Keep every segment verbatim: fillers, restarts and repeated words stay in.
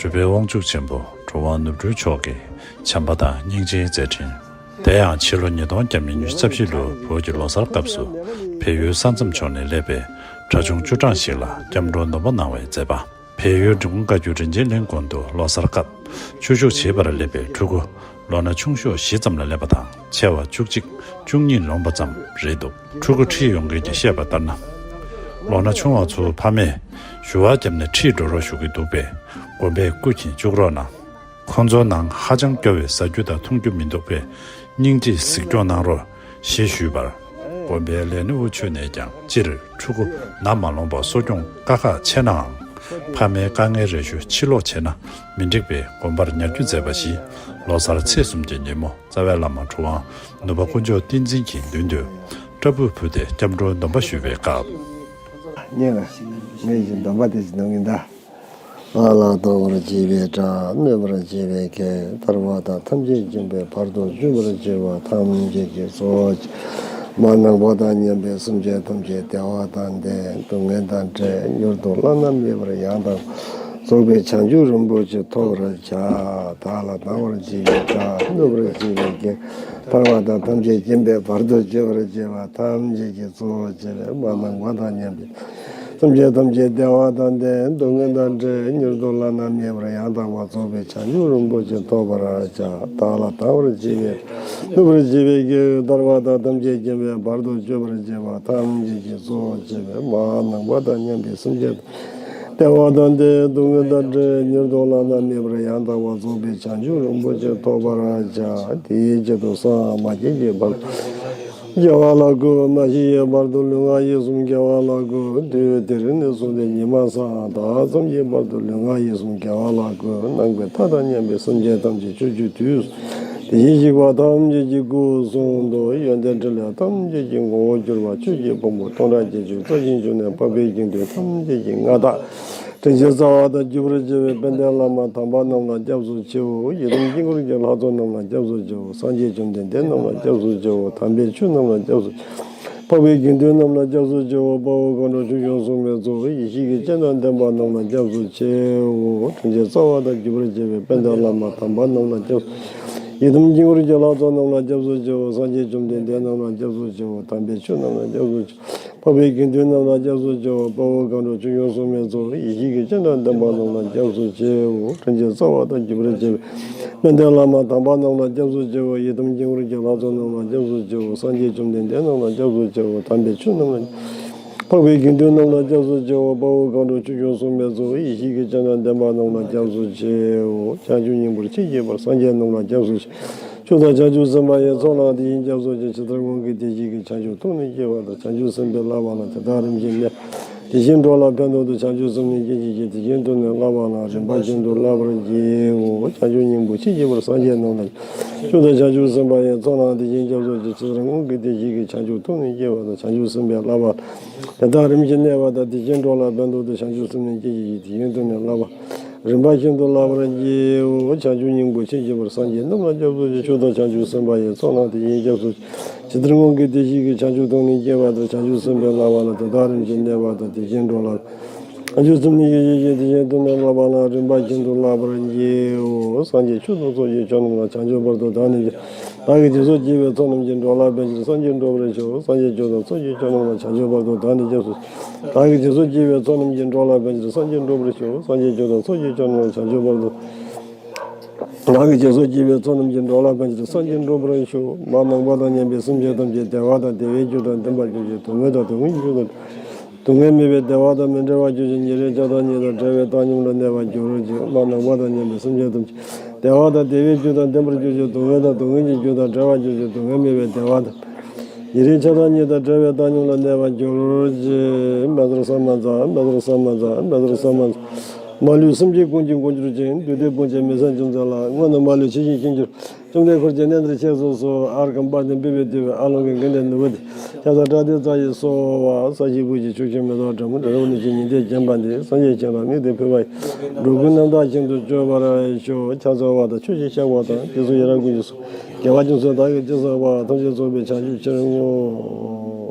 གུས་པའི་དབང་ཕྱུག་ཆེན་པོ་གྲུབ་དབང་ནོར་བུ་མཆོག་གི་བྱམས་པ་དང་སྙིང་རྗེའི་མཛད་འཕྲིན། དེ་ཡང་ཕྱི་ལོ་ཉིས་སྟོང་ཉི་ཤུ་རྩ་བཞི་ལོའི་བོད་ཀྱི་ལོ་གསར་སྐབས་སུ་བལ་ཡུལ་ས་མཚམས་ཕྱོགས་ནས་སླེབས་པའི་གྲྭ་ཆུང་བཅུ་གྲངས་ཤིག་ལ་སྐྱབས་འགྲོ་སྡོམ་པ་གནང་བའི་མཛད་པ། བལ་ཡུལ་འབྲི་གུང་བཀའ་བརྒྱུད་རིན་ཆེན་གླིང་དགོན་དུ་ལོ་གསར་སྐབས་ཆོས་ཞུགས་བྱེད་པར་སླེབས་པའི་ཕྲུ་གུ་ལོ་ན་ཆུང་ཤོས་བཞི་ཙམ་ལ་སླེབས་པ་དང་ཆེ་བ་བཅུ་གཅིག་བཅུ་གཉིས་ལོན་པ་ཙམ་རེད་འདུག་ཕྲུ་གུ་ཁྲིད་ཡོང་མཁན་གྱིས་བཤད་པ་ལྟར་ན། ལོ་ན་ཆུང་བ་ཚོའི་ཕ་མས་ཞུ་བ་བརྒྱབ་ནས་ཁྲིད་འགྲོ་རོགས་ཞུ་གི་འདུག་པས། དགོན་པའི་སྐུ་མཁྱེན་བཅུག་རོགས་གནང་། ཁོང་ཚོའི་ནང་ཧ་ཅང་སྐྱོ་བའི་ཟ་རྒྱུ་དང་འཐུང་རྒྱུ་མི་འདུག་པས། སྙིང་རྗེས་གཟིགས་སྐྱོང་གནང་རོགས་ཞེས་ཞུས་པར། དགོན་པའི་ལས་སྣེ་དབུ་ཁྱུད་ནས་ཀྱང་སྤྱིར་ཕྲུ་གུ་ནམ་མ་ལོན་པར་གསོ་སྐྱོང་དཀའ་ཁག་ཆེ་ནའང་། ཕ་མའི་དཀའ་ངལ་རེ་ཞུ་ཕྱིར་ལོག་བྱས་ན་མི་འགྲིག་པས། དགོན་པར་ཉར་རྒྱུ་མཛད་པ་བཞིན་ལོ་གསར་ཚེས་གསུམ་གྱི་ཉིན་མོ་རྩ་བའི་བླ་མ་གྲུབ་དབང་ནུབ་པ་དཀོན་མཆོག་བསྟན་འཛིན་གྱི་མདུན་དུ་སྐྲ་སྤུ་ཕུལ་ཏེ་སྐྱབས་འགྲོའི་སྡོམ་པ་ཞུས་པའི་སྐབས། ཉེ་ལ་ངས་ཀྱི་སྡོམ་པ་དེ་ཞིག་གནང་གིན་གདའ། ལ་ལ་དང་བར་བྱེད་པའི་སྒྲ། གནོད་པར་བྱེད་པའི་སྐད། ཐར་པ་དང་ཐམས་ཅད་མཁྱེན་པའི་བར་དུ་གཅོད་པར་བྱེད་པ་ཐམས་ཅད་ཀྱི་གཙོ་བོ། མ་ནང་པ་དང་མཉམ་པའི་སེམས་ཅན་ཐམས་ཅད་བདེ་བ་དང་ལྡན། སྡུག་བསྔལ་དང་བྲལ། མྱུར་དུ་བླ་ན་མེད་པར་ཡང་དག་རྫོགས་པའི་བྱང་ཆུབ་རིན་པོ་ཆེ་ཐོབ་པར་བྱ། བདག་ལ་སྡང་བར་བྱེད་པའི་སྒྲ། གནོད་པར་བྱེད་པའི་སྐད། ཐར་པ་དང་ཐམས་ཅད་མཁྱེན་པའི་བར་དུ་གཅོད་པར་བྱེད་པ་ཐམས་ཅད་ཀྱི་གཙོ་བོ་བྱེད་པའི་མ་ནང་པ་དང་མཉམ་པའི་སེམས་ཅན་ཐམས་ཅད་བདེ་བ་དང་ལྡན། སྡུག་བསྔལ་དང་བྲལ། མྱུར་དུ་བླ་ན་མེད་པར་ཡང་དག་པར་རྫོགས་པའི་བྱང་ཆུབ་རིན་པོ་ཆེ་ཐོབ་པར་བྱ། བདག་ལ་སྡང་བར་བྱེད་པའི་གནོད་པར་བྱེད་པའི་སྐད། ཐར་པ་དང་ཐམས་ཅད་མཁྱེན་པའི་བར་དུ་གཅོད་པར་བྱེད་པ་ཐམས་ཅད་ཀྱི་གཙོ་བོ་བྱེད་པའི་མ་ནང་པ་དང་མཉམ་པའི་སེམས་ཅན་བདེ་བ་དང་ལྡན། སྡུག་བསྔལ་དང་བྲལ། མྱུར་དུ་བླ་ན་མེད་པར་ཡང་དག་པར་རྫོགས་པའི་བྱང་ཆུབ་རིན་པོ་ཆེ་ཐོབ་པར་བྱ། དེའི་ཆེད་དུ་སངས་མ་རྒྱས་ཀྱི་བར་དུ་དགེ་བ་ལ་བཀོད། མ་ཤི་བའི་བར་དུ་ལུས་ངག་ཡིད་གསུམ་དགེ་བ་ལ་བཀོད། དུས་དེར་ནས་བཟུང་སྟེ་ཉི་མ་སངས་དག་ཙམ་གྱི་བར་དུ་ལུས་ངག་ཡིད་གསུམ་དགེ་བ་ལ་བཀོད། ནང་པའི་མཐའ་དང་མཉམ་པའི་སེམས་ཅན་ཐམས་ཅད་ཕྱོགས་བཅུའི་དུས་གསུམ། དེ་བཞིན་གཤེགས་པ་ཐམས་ཅད་ཀྱི་སྐུ་གསུང་ཐུགས། ཡོན་ཏན་ཕྲིན་ལས་ཐམས་ཅད་ཀྱི་ངོ་བོར་གྱུར་པ་ཆོས་ཀྱི་ཕུང་པོ་སྟོང་ཕྲག་བརྒྱད་ཅུ་རྩ་བཞི་བཅུ་ནས་འཕགས་པའི་དགེ་འདུན་ཐམས་ཅད་ཀྱི་མངའ་བདག་དྲིན་ཅན་རྩ་བ་དང་བརྒྱུད་པར་བཅས་པའི་དཔལ་ལྡན་བླ་མ་དམ་པ་རྣམས་ལ་སྐྱབས་སུ་མཆིའོ། ཡི་དམ་དཀྱིལ་འཁོར་གྱི་ལྷ་ཚོགས་རྣམས་ལ་སྐྱབས་སུ་མཆིའོ། སངས་རྒྱས་བཅོམ་ལྡན་འདས་རྣམས་ལ་སྐྱབས་སུ་མཆིའོ། དམ་པའི་ཆོས་རྣམས་ལ་སྐྱབས་སུ་མཆིའོ། འཕགས་པའི་དགེ་འདུན་རྣམས་ལ་སྐྱབས་སུ་མཆིའོ། དཔའ་བོ་མཁའ་འགྲོ་ཆོས་སྐྱོང་སྲུང་མའི་ཚོགས། ཡེ་ཤེས་ཀྱི་སྤྱན་དང་ལྡན་པ་རྣམས་ལ་སྐྱབས་སུ་མཆིའོ། དྲིན་ཅན་རྩ་བ་དང་བརྒྱུད་པར་བཅས་པའི་དཔལ་ལྡན་བླ་མ་དམ་པ་རྣམས་ལ་སྐྱབས་སུ། ཡི་དམ་དཀྱིལ་འཁོར་གྱི་ལྷ་ཚོགས་རྣམས་ལ་སྐྱབས་སུ་མཆིའོ། སངས་རྒྱས་བཅོམ་ལྡན་འདས་རྣམས་ལ་སྐྱབས་སུ་མཆིའོ། དམ་པའི་ཆོས་རྣམས་ལ་སྐྱབས་སུ་མཆིའོ། འཕགས་པའི་དགེ་འདུན་རྣམས་ལ་སྐྱབས་སུ་མཆིའོ། དཔའ་བོ་མཁའ་འགྲོ་ཆོས་སྐྱོང་སྲུང་མའི་ཚོགས། ཡེ་ཤེས་ཀྱི་སྤྱན་དང་ལྡན་པ་རྣམས་ལ་སྐྱབས་སུ་མཆིའོ། དྲིན་ཅན་རྩ་བ་དང་བརྒྱུད་པར་བཅས་པའི་དཔལ་ལྡན་བླ་མ་དམ་པ་རྣམས་ལ་སྐྱབས་སུ་མཆིའོ། ཡི་དམ་དཀྱིལ་འཁོར་གྱི་ལྷ་ཚོགས་རྣམས་ལ་སྐྱབས་སུ་མཆིའོ། སངས་རྒྱས་བཅོམ་ལྡན་འདས་རྣམས་ལ་སྐྱབས་སུ་མཆིའོ། དམ་པའི་ཆོས་རྣམས་ལ། འཕགས་པའི་དགེ་འདུན་རྣམས་ལ་སྐྱབས་སུ་མཆིའོ། དཔའ་བོ་མཁའ་འགྲོ་ཆོས་སྐྱོང་སྲུང་མའི་ཚོགས། ཡེ་ཤེས་ཀྱི་སྤྱན་དང་ལྡན་པ་རྣམས་ལ་སྐྱབས་སུ་མཆིའོ། བྱང་ཆུབ་སྙིང་པོར་མཆིས་ཀྱི་བར་སངས་རྒྱས་རྣམས་ལ་སྐྱབས་སུ་མཆིའོ། ཆོས་དང་བྱང་ཆུབ་སེམས་དཔའ་ཡི་ཚོགས་ལ་དེ་བཞིན་སྐྱབས་སུ་མཆི། ཇི་ལྟར་སྔོན་གྱི་བདེ་གཤེགས་ཀྱིས་བྱང་ཆུབ་ཐུགས་ནི་བསྐྱེད་པ་དང་། བྱང་ཆུབ་སེམས་དཔའི་བསླབ་པ་ལ་དེ་དག་རིམ་བཞིན་གནས། དེ་བཞིན་འགྲོ་ལ་ཕན་ཐོགས་ཏུ་བྱང་ཆུབ་སེམས་ནི་སྐྱེ་མཆིས་ཀྱི། དེ་བཞིན་དུ་ནི་བསླབ་པ་ལ་རིམ་པ་བཞིན་དུ་བསླབ་པར་བགྱིའོ། བྱང་ཆུབ་སྙིང་པོར་མཆིས་ཀྱི་བར་སངས་རྒྱས་རྣམས་ལ། ཆོས་དང་བྱང་ཆུབ་སེམས་དཔའ་ཡི་ཚོགས་ལ་དེ་བཞིན་སྐྱབས་སུ་མཆི། ཇི་ལྟར་སྔོན་གྱི་བདེ་གཤེགས་ཀྱིས་བྱང་ཆུབ་ཐུགས་ནི་བསྐྱེད་པ་དང་། བྱང་ཆུབ་སེམས་དཔའི་བསླབ་པ་ལ་དེ་དག་རིམ་བཞིན་གནས་པ་དང་། དེ་བཞིན་འགྲོ་ལ་ཕན་ཐོགས་ཏུ་བྱང་ཆུབ་སེམས་ནི་སྐྱེ་མཆིས་ཀྱི། དེ་བཞིན་དུ་ནི་བསླབ་པ་རིམ་པ་བཞིན་དུ་བསླབ་པར་བགྱིའོ། བྱང་ཆུབ་སྙིང་པོར་མཆིས་ཀྱི་བར་སངས་རྒྱས་རྣམས་ལ་སྐྱབས་སུ་མཆི། ཆོས་དང་བྱང་ཆུབ་སེམས་དཔའ་ཡི་ཚོགས་ལ་དེ་བཞིན་སྐྱབས་སུ་མཆི། ཇི་ལྟར་སྔོན་གྱི་བདེ་གཤེགས་ཀྱིས་བྱང་ཆུབ་ཐུགས་ནི་བསྐྱེད་པ་དང་། བྱང་ཆུབ་སེམས་དཔའི་བསླབ་པ་ལ་དེ་དག་རིམ་བཞིན་གནས་པ་དང་། དེ་བཞིན་འགྲོ་ལ། བྱང་ཆུབ་སེམས་ནི་སྐྱེ་མཆིས་ཀྱི། དེ་བཞིན་དུ་ནི་བསླབ་པ་ལ་རིམ་པ་བཞིན་དུ་བསླབ་པར་བགྱིའོ། སངས་རྒྱས་ཆོས་དང་ཚོགས་ཀྱི་མཆོག་རྣམས་ལ། བྱང་ཆུབ་བར་དུ་བདག་ནི་བདག་གིས་དེ་སོགས་བགྱིས་པའི་ཚོགས་རྣམས་ཀྱིས། འགྲོ་ལ་ཕན་ཕྱིར་སངས་རྒྱས་འགྲུབ་པར་ཤོག་སངས་རྒྱས་ཆོས་དང་ཚོགས་ཀྱི་མཆོག་རྣམས་ལ། བྱང་ཆུབ་བར་དུ་བདག་ནི་སྐྱབས་སུ། བདག་གིས་དེ་སོགས་བགྱིས་པའི་ཚོགས་རྣམས་ཀྱིས། འགྲོ་ལ་ཕན་ཕྱིར་སངས་རྒྱས་འགྲུབ་པར་ཤོག་སངས་རྒྱས་ཆོས་དང་ཚོགས་ཀྱི་མཆོག་རྣམས་ལ། བྱང་ཆུབ་བར་དུ། བདག་གིས་དེ་སོགས་བགྱིས་པའི་ཚོགས་རྣམས་ཀྱིས། འགྲོ་ལ་ཕན་ཕྱིར་སངས་རྒྱས་འགྲུབ་པར་ཤོག་མ་ནང་པ་དང་མཉམ་པའི་སེམས་ཅན་ཐམས་ཅད་བདེ་བ་དང་བདེ་བའི་རྒྱུ་དང་ལྡན་པར་གྱུར་ཅིག་སྡུག་བསྔལ་དང་སྡུག་བསྔལ་གྱི་རྒྱུ་དང་། སྡུག་བསྔལ་མེད་པའི་བདེ་བ་དང་མི་འབྲལ་བར་གྱུར་ཅིག་ཉེ་རིང་ཆགས་སྡང་གཉིས་དང་བྲལ་བའི་བཏང་སྙོམས་ལ་གནས་པར་གྱུར་ཅིག་མ་ནང་པ་དང་མཉམ་པའི་སེམས་ཅན་ཐམས་ཅད་བདེ་བ་དང་བདེ་བའི་རྒྱུ་དང་ལྡན་པར་གྱུར་ཅིག་སྡུག་བསྔལ་དང་སྡུག་བསྔལ་གྱི་རྒྱུ་དང་བྲལ་བར་གྱུར་ཅིག་སྡུག་བསྔལ་མེད་པའི་བདེ་བ་དང་། ཉེ་རིང་ཆགས་སྡང་གཉིས་དང་བྲལ་བའི་བཏང་སྙོམས་ལ་གནས་པར་གྱུར་ཅིག་མེ་ཏོག་ས་མ་ཛ། མེ་ཏོག་ས་མ་ཛ། མེ་ཏོག་ས་མ་ཛ། མ་ལུས་སེམས་ཅན་ཀུན་གྱི་མགོན་གྱུར་ཅིང་། བདུད་སྡེ་ཀུན་གྱི་མི་བསད་འཇོམས་མཛད་ལ། སྔོན་དུ་མ་ལུས་ཇི་བཞིན་བྱིན་གྱིས། བཅོམ་ལྡན་འཁོར་བཅས་མནན་ཏེ་གཤེགས་སུ་གསོལ། ཨརྒྷཾ་པཱདྱཾ་བཻ་བྱེ་ཏུ་ཨཱ་ལོ་ཀེ་གནྡྷེ་ནུ་བོ་དྷེ། ཁྱབ་བདག་ཊཱ་ཏེ་ཙ་ཡེ་སྭཱ་ཧཱ། ས་གཞི་དབུས་ཀྱི་ཕྱོགས་བཅུའི་མེ་ཏོག་བཀྲ་མོ་འདྲ་རོ་ནུ་ཞིག་ཉི་ཟླས་བརྒྱན་པ་འདི། སངས་རྒྱས་བྱིན་རླབས་མིག་ཏུ་ཕུལ་བ་ཡིས། འགྲོ་ཀུན་རྣམ་དག་ཞིང་དུ་སྤྱོད་པར་ཤོག་ཕྱག་འཚལ་བ་དང་ཆོས་ཀྱི་ཕྱག་དབང་དང་། དེ་ཚུ་ཡི་རང་ཀུན་གྱི་གསུང་དགེ་བ་ཅུང་ཟད་བདག་གིས་ཅི་བསགས་པ། ཐམས་ཅད་རྫོགས་པའི་བྱང་ཆུབ་ཕྱིར་བསྔོ།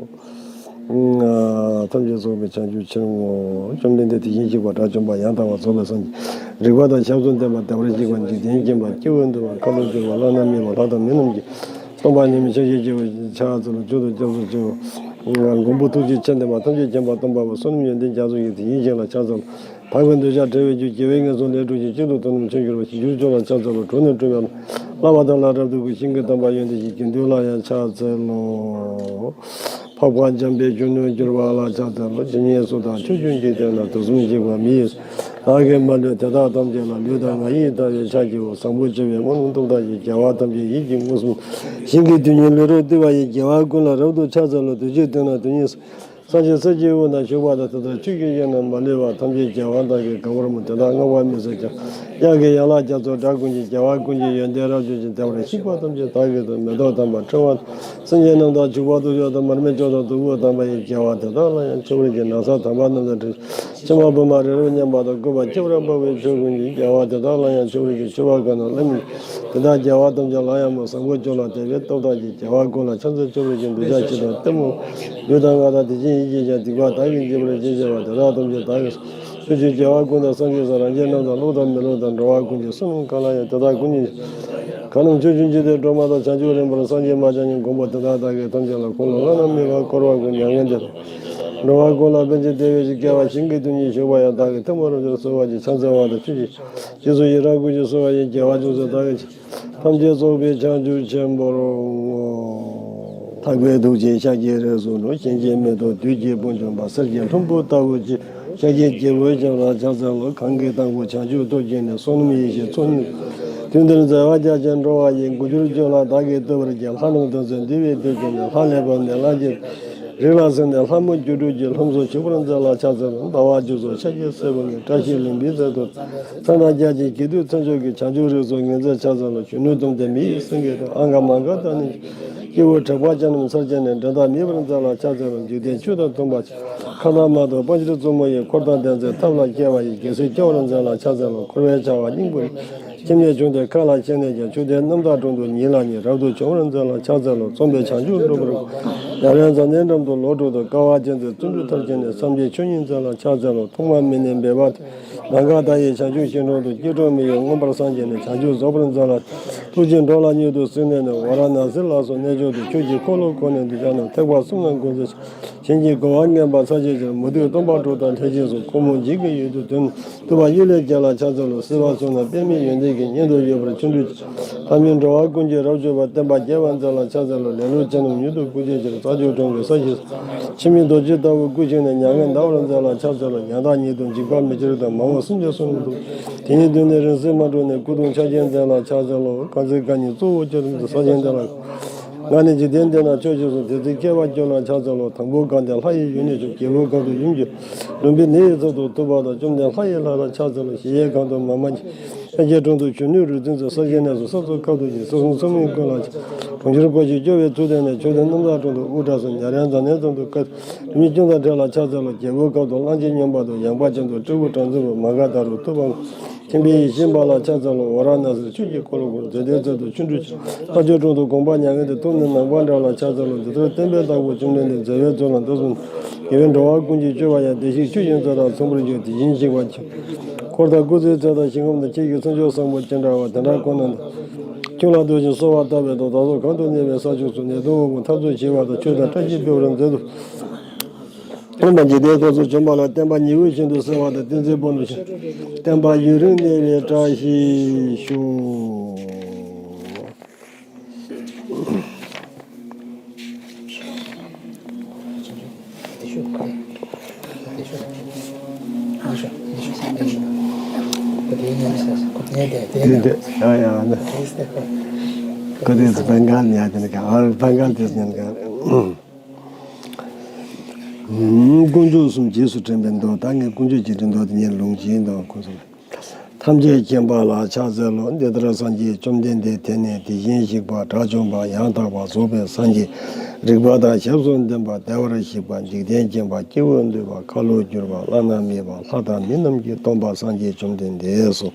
ཐམས་ཅད་རྫོགས་པའི་བྱང་ཆུབ་ཕྱིར་བསྔོ། བཅོམ་ལྡན་འདས་དེ་བཞིན་གཤེགས་པ་དགྲ་བཅོམ་པ་ཡང་དག་པར་རྫོགས་པའི་སངས་རྒྱས། རིག་པ་དང་ཞབས་སུ་ལྡན་པ་བདེ་བར་གཤེགས་པ་འཇིག་རྟེན་མཁྱེན་པ་སྐྱེས་བུ་འདུལ་བ་ཁ་ལོ་སྒྱུར་བ་བླ་ན་མེད་པ་ལྷ་དང་མི་རྣམས་ཀྱི་སྟོན་པ་ཉི་མའི་ཆ་ཤས་ཀྱི་ཕྱག་འཚལ་ལོ། མཇུག་ཏུ་སྐྱབས་སུ་མཆིའོ། མགོན་པོ་ཐུགས་རྗེ་ཆེ་ལྡན་པ་ཐམས་ཅད་མཁྱེན་པ་སྟོན་པ་པོ་བསོད་ནམས་ཡོན་ཏན་རྒྱ་མཚོ་ཡི་དེ་བཞིན་གཤེགས་ལ་ཕྱག་འཚལ་ལོ། འཕགས་པའི་འདོད་ཆགས་བྲལ་བའི་རྒྱུ། དགེ་བའི་ངན་སོང་ལས་གྲོལ་ཞིང་། གཅིག་ཏུ་དོན་དམ་ཆོས་འབྱོར་བ། ཞིང་བཅུ་སྤྱོད་ལ་ཕྱག་འཚལ་ལོ། གྲོགས་ནི་སྤྲུལ་པའི་བླ་མ་དང་བླ་རབ་ཏུ་དགའ། ཞིང་གི་དམ་པ་ཡོན་ཏན་གཞི། དགེ་འདུན་ལ་ཡང་ཕྱག་འཚལ་ལོ། འཕགས་པ་འཇམ་དཔལ་གཞོན་ནུར་གྱུར་པ་ལ་ཕྱག་འཚལ་ལོ། ཇི་སྙེད་སུ་དག་ཕྱོགས་བཅུའི་འཇིག་རྟེན་ན། དུས་གསུམ་གཤེགས་པ་མི་ཡི་བདག་གིས་མ་ལུས། དེ་དག་ཐམས་ཅད་ལ་ལུས་དང་ངག་ཡིད་བརྟན་པའི་ཕྱག་བགྱིའོ། བཟང་པོ་སྤྱོད་པའི་སྨོན་ལམ་སྟོབས་དག་གིས། རྒྱལ་བ་ཐམས་ཅད་ཡིད་ཀྱིས་མངོན་སུམ། ཞིང་གི་རྡུལ་སྙེད་ལུས་རབ་བཏུད་པ་ཡིས། རྒྱལ་བ་ཀུན་ལ་རབ་ཏུ་ཕྱག་འཚལ་ལོ། དུས་གཅིག་སྟེང་ན་དུས་གཉིས་སུ། སངས་རྒྱས་ས་གཞིའི་དབུས་ན་བཞུགས་པ་དང་། དེ་ལྟར་ཆོས་ཀྱི་དབྱིངས་རྣམས་མ་ལུས་པ། ཐམས་ཅད་རྒྱལ་བ་དག་གིས་གང་བར་མོས། དེ་དག་བསྔགས་པ་མི་ཟད་ཀྱང་། དབྱངས་ཀྱི་ཡན་ལག་རྒྱ་མཚོའི་སྒྲ་ཀུན་གྱིས། རྒྱལ་བ་ཀུན་གྱི་ཡོན་ཏན་རབ་བརྗོད་ཅིང་། བདེ་བར་གཤེགས་པ་ཐམས་ཅད་བདག་གིས་བསྟོད། མེ་ཏོག་དམ་པ་ཕྲེང་བ། སེང་གེ་རྣམ་དག་བྱུག་པ་དང་ཕྱག་དང་། མར་མེ་མཆོག་དང་བདུག་སྤོས་དམ་པ་ཡིས། རྒྱལ་བ་དེ་དག་ལ་ཡང་མཆོད་པར་བགྱི། ན་བཟའ་དམ་པ་རྣམས་དང་འདྲ། ཕྱེ་མ་བུ་མ་རི་རབ་མཉམ་པ་དང་། བཀོད་པ་ཁྱད་པར་འཕགས་པའི་ཕྱོགས་ཀུན་གྱིས། རྒྱལ་བ་དེ་དག་ལ་ཡང་མཆོད་པར་བགྱི། མཆོད་པ་གང་རྣམས་ལྷ་མིན་འདི་དག་རྒྱལ་བ་ཐམས་ཅད་ལ་ཡང་མོས། བཟང་པོ་སྤྱོད་ལ་དད་པའི་སྟོབས་དག་གིས། རྒྱལ་བ་ཀུན་ལ་ཕྱག་འཚལ་མཆོད་པར་བགྱི། འདོད་ཆགས་ཞེ་སྡང་གཏི་མུག་ལུས་དང་ངག་དང་། དེ་བཞིན་ཡིད་ཀྱིས་ཀྱང་། སྡིག་པ་བདག་གིས་བགྱིས་པར་བྱས། བྱས་པ་དེ་དག་ཐམས་ཅད་བདག་གིས་ཕྱོགས་བཅུའི་རྒྱལ་བ་ཀུན་དང་སངས་རྒྱས་སོགས། རང་རྒྱལ་རྣམས་དང་བློ་དང་མི་བློ་དང་། འགྲོ་བ་ཀུན་གྱི་བསོད་ནམས་གང་ལ་ཡང་། དེ་དག་ཀུན་གྱི་གང་རྣམས་ཕྱོགས་བཅུའི་འཇིག་རྟེན་སྒྲོན་མ་དང་། བྱང་ཆུབ་རིམ་པར་སངས་རྒྱས་མ་ཆགས་ཉིད། དགོངས་པ་དེ་དག་བདག་གིས་ཐམས་ཅད་ལ། འཁོར་ལོ་བླ་ན་མེད་པ་བསྐོར་བ་ཀུན། མྱ་ངན་འདས་དང་འགྲོ་བ་ཀུན་ལ། ཕན་ཕྱིར་བདེ་བའི་ཕྱིར། སྐྱེ་བ་ཞིང་གི་རྡུལ་སྙེད་བཞུགས་པ་ཡང་། བདག་གིས་ཐུན་མོང་རབ་འབྱམས་གསོལ་བ་བགྱི། ཕྱག་འཚལ་བ་དང་ཆོས་ཀྱི་རྗེས་སུ་ཡི་རང་ཀུན་གྱིས་གསོལ་བ་ཡི། རྒྱལ་བ་ཅུང་ཟད་བདག་གིས་ཐམས་ཅད་རྫོགས་པའི་བྱང་ཆུབ་ཆེན་པོར་བསྔོ། ལྷག་པའི་ཐུགས་རྗེས་ཤཱཀྱའི་རིགས་སུ་འགྲོ། གཤིན་རྗེའི་མེ་ཏོག་བདུད་ཀྱི་དཔུང་འཇོམས་པ། གསེར་གྱི་ལྷུན་པོ་ལྟ་བུ་སྤྱོད། ཤཱཀྱའི་རྒྱལ་པོ་ཁྱོད་ལ་ཕྱག་འཚལ་ལོ། གང་གིས་དང་པོ་བྱང་ཆུབ་ཐོབ་བྱས་ནས། བསོད་ནམས་ཡེ་ཤེས་ཚོགས་གཉིས། དུས་འདིར་མཛད་པ་རྒྱ་ཆེར་འགྲོ་བ་ཡི། མགོན་གྱུར་ཁྱོད་ལ་བདག་གིས་བསྟོད་པར་བགྱི། ལྷ་རྣམས་དོན་མཛད་འདུལ་བའི་དེད་དཔོན་ཏེ། ལྷ་ལས་བབས་ནས་ལྷ་རྗེ། རིགས་ལ་གཟིགས་ནས་ལྷ་མོ་སྒྱུ་འཕྲུལ་གྱིས། ལྷུམས་སུ་ཆུད་པར་མཛད་ལ་ཕྱག་འཚལ་ལོ། ཟླ་བ་འཇུག་སོགས་ཤཱཀྱའི་སྲས་པོ་ལྔས། བཀྲ་ཤིས་ལྷུན་པོའི་ཚལ་དུ། མཚན་དང་རྒྱ་ཆེའི་དགེ་འདུན་ཚོགས་མཆོག་གིས། བྱང་ཆུབ་རིགས་སུ་ངེས་མཛད་ཕྱག་འཚལ་ལོ། གཞོན་ནུ་གདུང་རྩེ་མི་ཡི་སེང་གེ་དང་། ཨང་ག་མ་ག་དྷ་ནི། སྐྱེ་བོ་དྲེགས་པ་ཅན་རྣམས་ཚར་བཅད་ནས། འགྲན་ཟླ་མེད་པར་མཛད་ལ་ཕྱག་འཚལ་ལོ། འཇིག་རྟེན་ཆོས་དང་མཐུན་པ་ཆེ། ཁ་ན་མ་ཐོ་པཎ་ཆེན་བཙུན་མོ་ཡི། འཁོར་དང་ལྡན་མཛད་ཐབས་ལ་མཁས་པ་ཡིས། རྒྱལ་སྲིད་སྐྱོང་བར་མཛད་ལ་ཕྱག་འཚལ་ལོ། འཁོར་བའི་བྱ་བ་སྙིང་པོ་རེད། ཁྱིམ་ནས་བྱུང་སྟེ་མཁའ་ལ་ཕྱིན་ནས་ཀྱང་། མཆོད་རྟེན་རྣམ་དག་དྲུང་དུ་ཉིད་ལ་ཉེ། རབ་ཏུ་བྱུང་བར་མཛད་ལ་ཕྱག་འཚལ་ལོ། རྩོམ་པའི་བྱང་ཆུབ་སྒྲུབ་པར་བསྒོ། ཉ་རལ་མཛངས་སྣེའི་འགྲམ་དུ་ལོ་དྲུག་ཏུ། དཀའ་བ་སྤྱད་དེ་བརྩོན་འགྲུས་མཐར་ཕྱིན་ནས། སངས་རྒྱས་ཆོས་ཉིད་མཛད་ལ་ཕྱག་འཚལ་ལོ། ཐོག་མ་མེད་ནས་འབད་པ་དེས། མ་ག་དྷ་ཡི་བྱང་ཆུབ་ཤིང་དྲུང་དུ། སྐྱེ་འགྲོ་མི་ཡི་མངོན་པར་སངས་རྒྱས་ནས། བྱང་ཆུབ་རྫོགས་པར་མཛད་ལ། ཐུགས་རྗེས་འགྲོ་ལ་མྱུར་དུ་གཟིགས་ནས་ནི། ཝཱ་ར་ཎ་སིར་ལ་སོགས་གནས་མཆོག་ཏུ། ཆོས་ཀྱི་འཁོར་ལོ་བསྐོར་ནས་འདུས་བྱས་ན། ཐེག་པ་གསུམ་ལ་འགོད་མཛད་ཞིང་། ཞིང་གི་གོ་འཕང་མངོན་པར་མཚན་ཕྱེད་ཕྱིར། མུ་སྟེགས་སྟོང་པ་དྲུག་དང་ལྷས་བྱིན་སོགས། ཁོ་མོ་འཇིགས་ཀྱི་ཡུལ་དུ་འདུས་ནས། ཐུབ་པ་གཡུལ་ལས་རྒྱལ་ལ་ཕྱག་འཚལ་ལོ། སྲིད་པ་གསུམ་ན་པདྨའི་ཡོན་ཏན་གྱིས། མཉན་དུ་ཡོད་པར་བརྩོན་འགྲུས་ཆེ། ལྷ་མིའི་འགྲོ་བ་ཀུན་གྱི་རབ་སྤྱོད་པ། བསྟན་པ་རྒྱས་པར་མཛད་ལ་ཕྱག་འཚལ་ལོ། ལེ་ལོ་ཅན་རྣམས་མྱུར་དུ་འགུགས་བྱའི་ཕྱིར། རྩྭ་མཆོག་གྲོང་གི་ས་གཞིར། འཆི་མེད་རྡོ་རྗེ་ལྟ་བུ་སྐུ་བཞེངས་ནས། མྱ་ངན་འདའ་བར་མཛད་ལ་ཕྱག་འཚལ་ལོ། ཉམ་ཐག་ཉིད་དུ་འཇིགས་པ་མེད་ཕྱིར་དང་། མ་འོངས་སེམས་ཅན་གསུམ་ལ་ཐུགས། དེ་ཉིད་དུ་ནི་རིང་བསྲེལ་མ་གྲུབ་ནས། སྐུ་གདུང་ཕྱག་ཆེན་མཛད་ལ་ཕྱག་འཚལ་ལོ། གང་ཚེ་རྐང་གཉིས་གཙོ་བོ་ཁྱོད་དང་། ས་ཆེན་འདི་ལ། ང་ནི་འཇིག་རྟེན་འདི་ན་ཆོས་ཀྱི་གསུང་། དེ་ཚེ་མཁས་པ་ཁྱོད་ལ་ཕྱག་འཚལ་ལོ། དང་པོ་གང་དེ་ལྷ་ཡི་ཡུལ་ནས་བྱུང་། རྒྱལ་པོ་གང་དུ་ཡུམ་གྱི་ལུམ་བི་ནི་ཡི་ཚལ་དུ་ཐུབ་པ་དང་། བཅོམ་ལྡན་ལྷ་ཡི་ལྷ་ལ་ཕྱག་འཚལ་ལོ། གཞལ་ཡས་ཁང་དུ་མ་མ་མཉེས། ཤཱཀྱའི་དྲུང་དུ་གཞོན་ནུའི་རིག་འཛིན་ཚོལ། ས་གཞི་ནས་སུ་ས་འཚོལ་ཁབ་ཏུ་བྱིན། སྲིད་གསུམ་ཚོགས་མི་ཀུན་ལ་ཕྱག། གྲོང་ཁྱེར་བསྐོར་ཞིང་སྐྱོབ་པའི་ཚུལ་བསྟན་ནས། མཆོད་རྟེན་རྣམ་དག་དྲུང་དུ་དབུ་སྐྲ་བསིལ། ཉ་རལ་མཛངས་སྣེའི་འགྲམ་དུ་བཀའ། རིམ་གྱིས་ཀུན་དང་འབྲེལ་ལ་ཕྱག་འཚལ་ལོ། རྒྱལ་པོའི་ཁབ་ཏུ་གླང་ཆེན་སྨྱོན་པ་དང་། ཡངས་པ་ཅན་དུ་སྤྲེའུ་སྦྲ་འཛིན་པ། མ་ག་དྷ་རུ་ཐུབ་པ་མཁྱེན་པའི་ཡིད་བཞིན་པ་ལ་ཕྱག་འཚལ་ལོ། ཝཱ་ར་ཎ་སིར་ཆོས་ཀྱི་འཁོར་ལོ་བསྐོར། མཛོད་བདུན་ཚལ་དུ་ཆོ་འཕྲུལ་ཆེ། ལྷ་ཆོས་དྲུང་དུ་དགོངས་པ་མྱ་ངན་འདས། ཐུགས་ནི་ནག་པོ་འདྲ་ལ་ཕྱག་འཚལ་ལོ། འདི་ལྟར་བསྟན་པའི་བདག་པོ་བཅོམ་ལྡན་འདས། མཛད་པའི་ཚུལ་ལ་འདི་གསུངས། དགེ་བས་འགྲོ་བ་ཀུན་གྱི་སྤྱོད་པ་ཡང་། བདེ་གཤེགས་ཆོས་ཀྱི་མཛོད་དང་མཚུངས་པར་འགྱུར། དེ་བཞིན་གཤེགས་པ་ཆེ། འཁོར་དང་སྐུ་ཚེའི་ཚད་དང་ཞིང་ཁམས་དང་། ཁྱེད་ཀྱི་སེམས་མཆོག་བཟང་པོ་ཅི་འདྲ་བ། དེ་འདྲ་ཁོ་ན་འདི། ཁྱོད་ལ་འདུད་ཅིང་གསོལ་བ་བཏབ་པའི་མཐུས། བདག་སོགས་གང་དུ་གནས་པའི་ས་ཕྱོགས་སུ། ནད་གདོན་དབང་པོ་འཐབ་རྩོད་བྱེད་པ་དང་། ཆོས་དང་བཀྲ་ཤིས་འཕེལ་བར་མཛད་དུ། སྟོན་པ་འཇིག་རྟེན་ཁམས་སུ་བྱོན་པ་ལ། བསྟན་པ་ཉི་འོད་བཞིན་དུ་གསལ་བ་དང་། བསྟན་འཛིན་ཕོ་ཉ་བཞིན། བསྟན་པ་ཡུན་རིང་གནས་པའི་བཀྲ་ཤིས་ཤོག། དཀོན་མཆོག་གསུམ་རྗེས་སུ་དྲན་པའི་མདོ། ད་ངས་དཀོན་མཆོག་བརྒྱད་ཁྲི་མདོ་དེ་ཉིད་ལུང་གཅིག་དང་ཁོ་ཚོ་ལ། ཐམས་ཅད་མཁྱེན་པ་ལ་ཕྱག་འཚལ་ལོ། འདི་ལྟར་སངས་རྒྱས་བཅོམ་ལྡན་འདས་དེ་ནས་དེ་བཞིན་གཤེགས་པ་དགྲ་བཅོམ་པ་ཡང་དག་པར་རྫོགས་པའི་སངས་རྒྱས། རིག་པ་དང་ཞབས་སུ་ལྡན་པ་བདེ་བར་གཤེགས་པ་འཇིག་རྟེན་མཁྱེན་པ་སྐྱེས་བུ་འདུལ་བ་ཁ་ལོ་སྒྱུར་བ་བླ་ན་མེད་པ་ལྷ་དང་མི་རྣམས་ཀྱི་སྟོན་པ་སངས་རྒྱས་བཅོམ་ལྡན་འདས་སོ།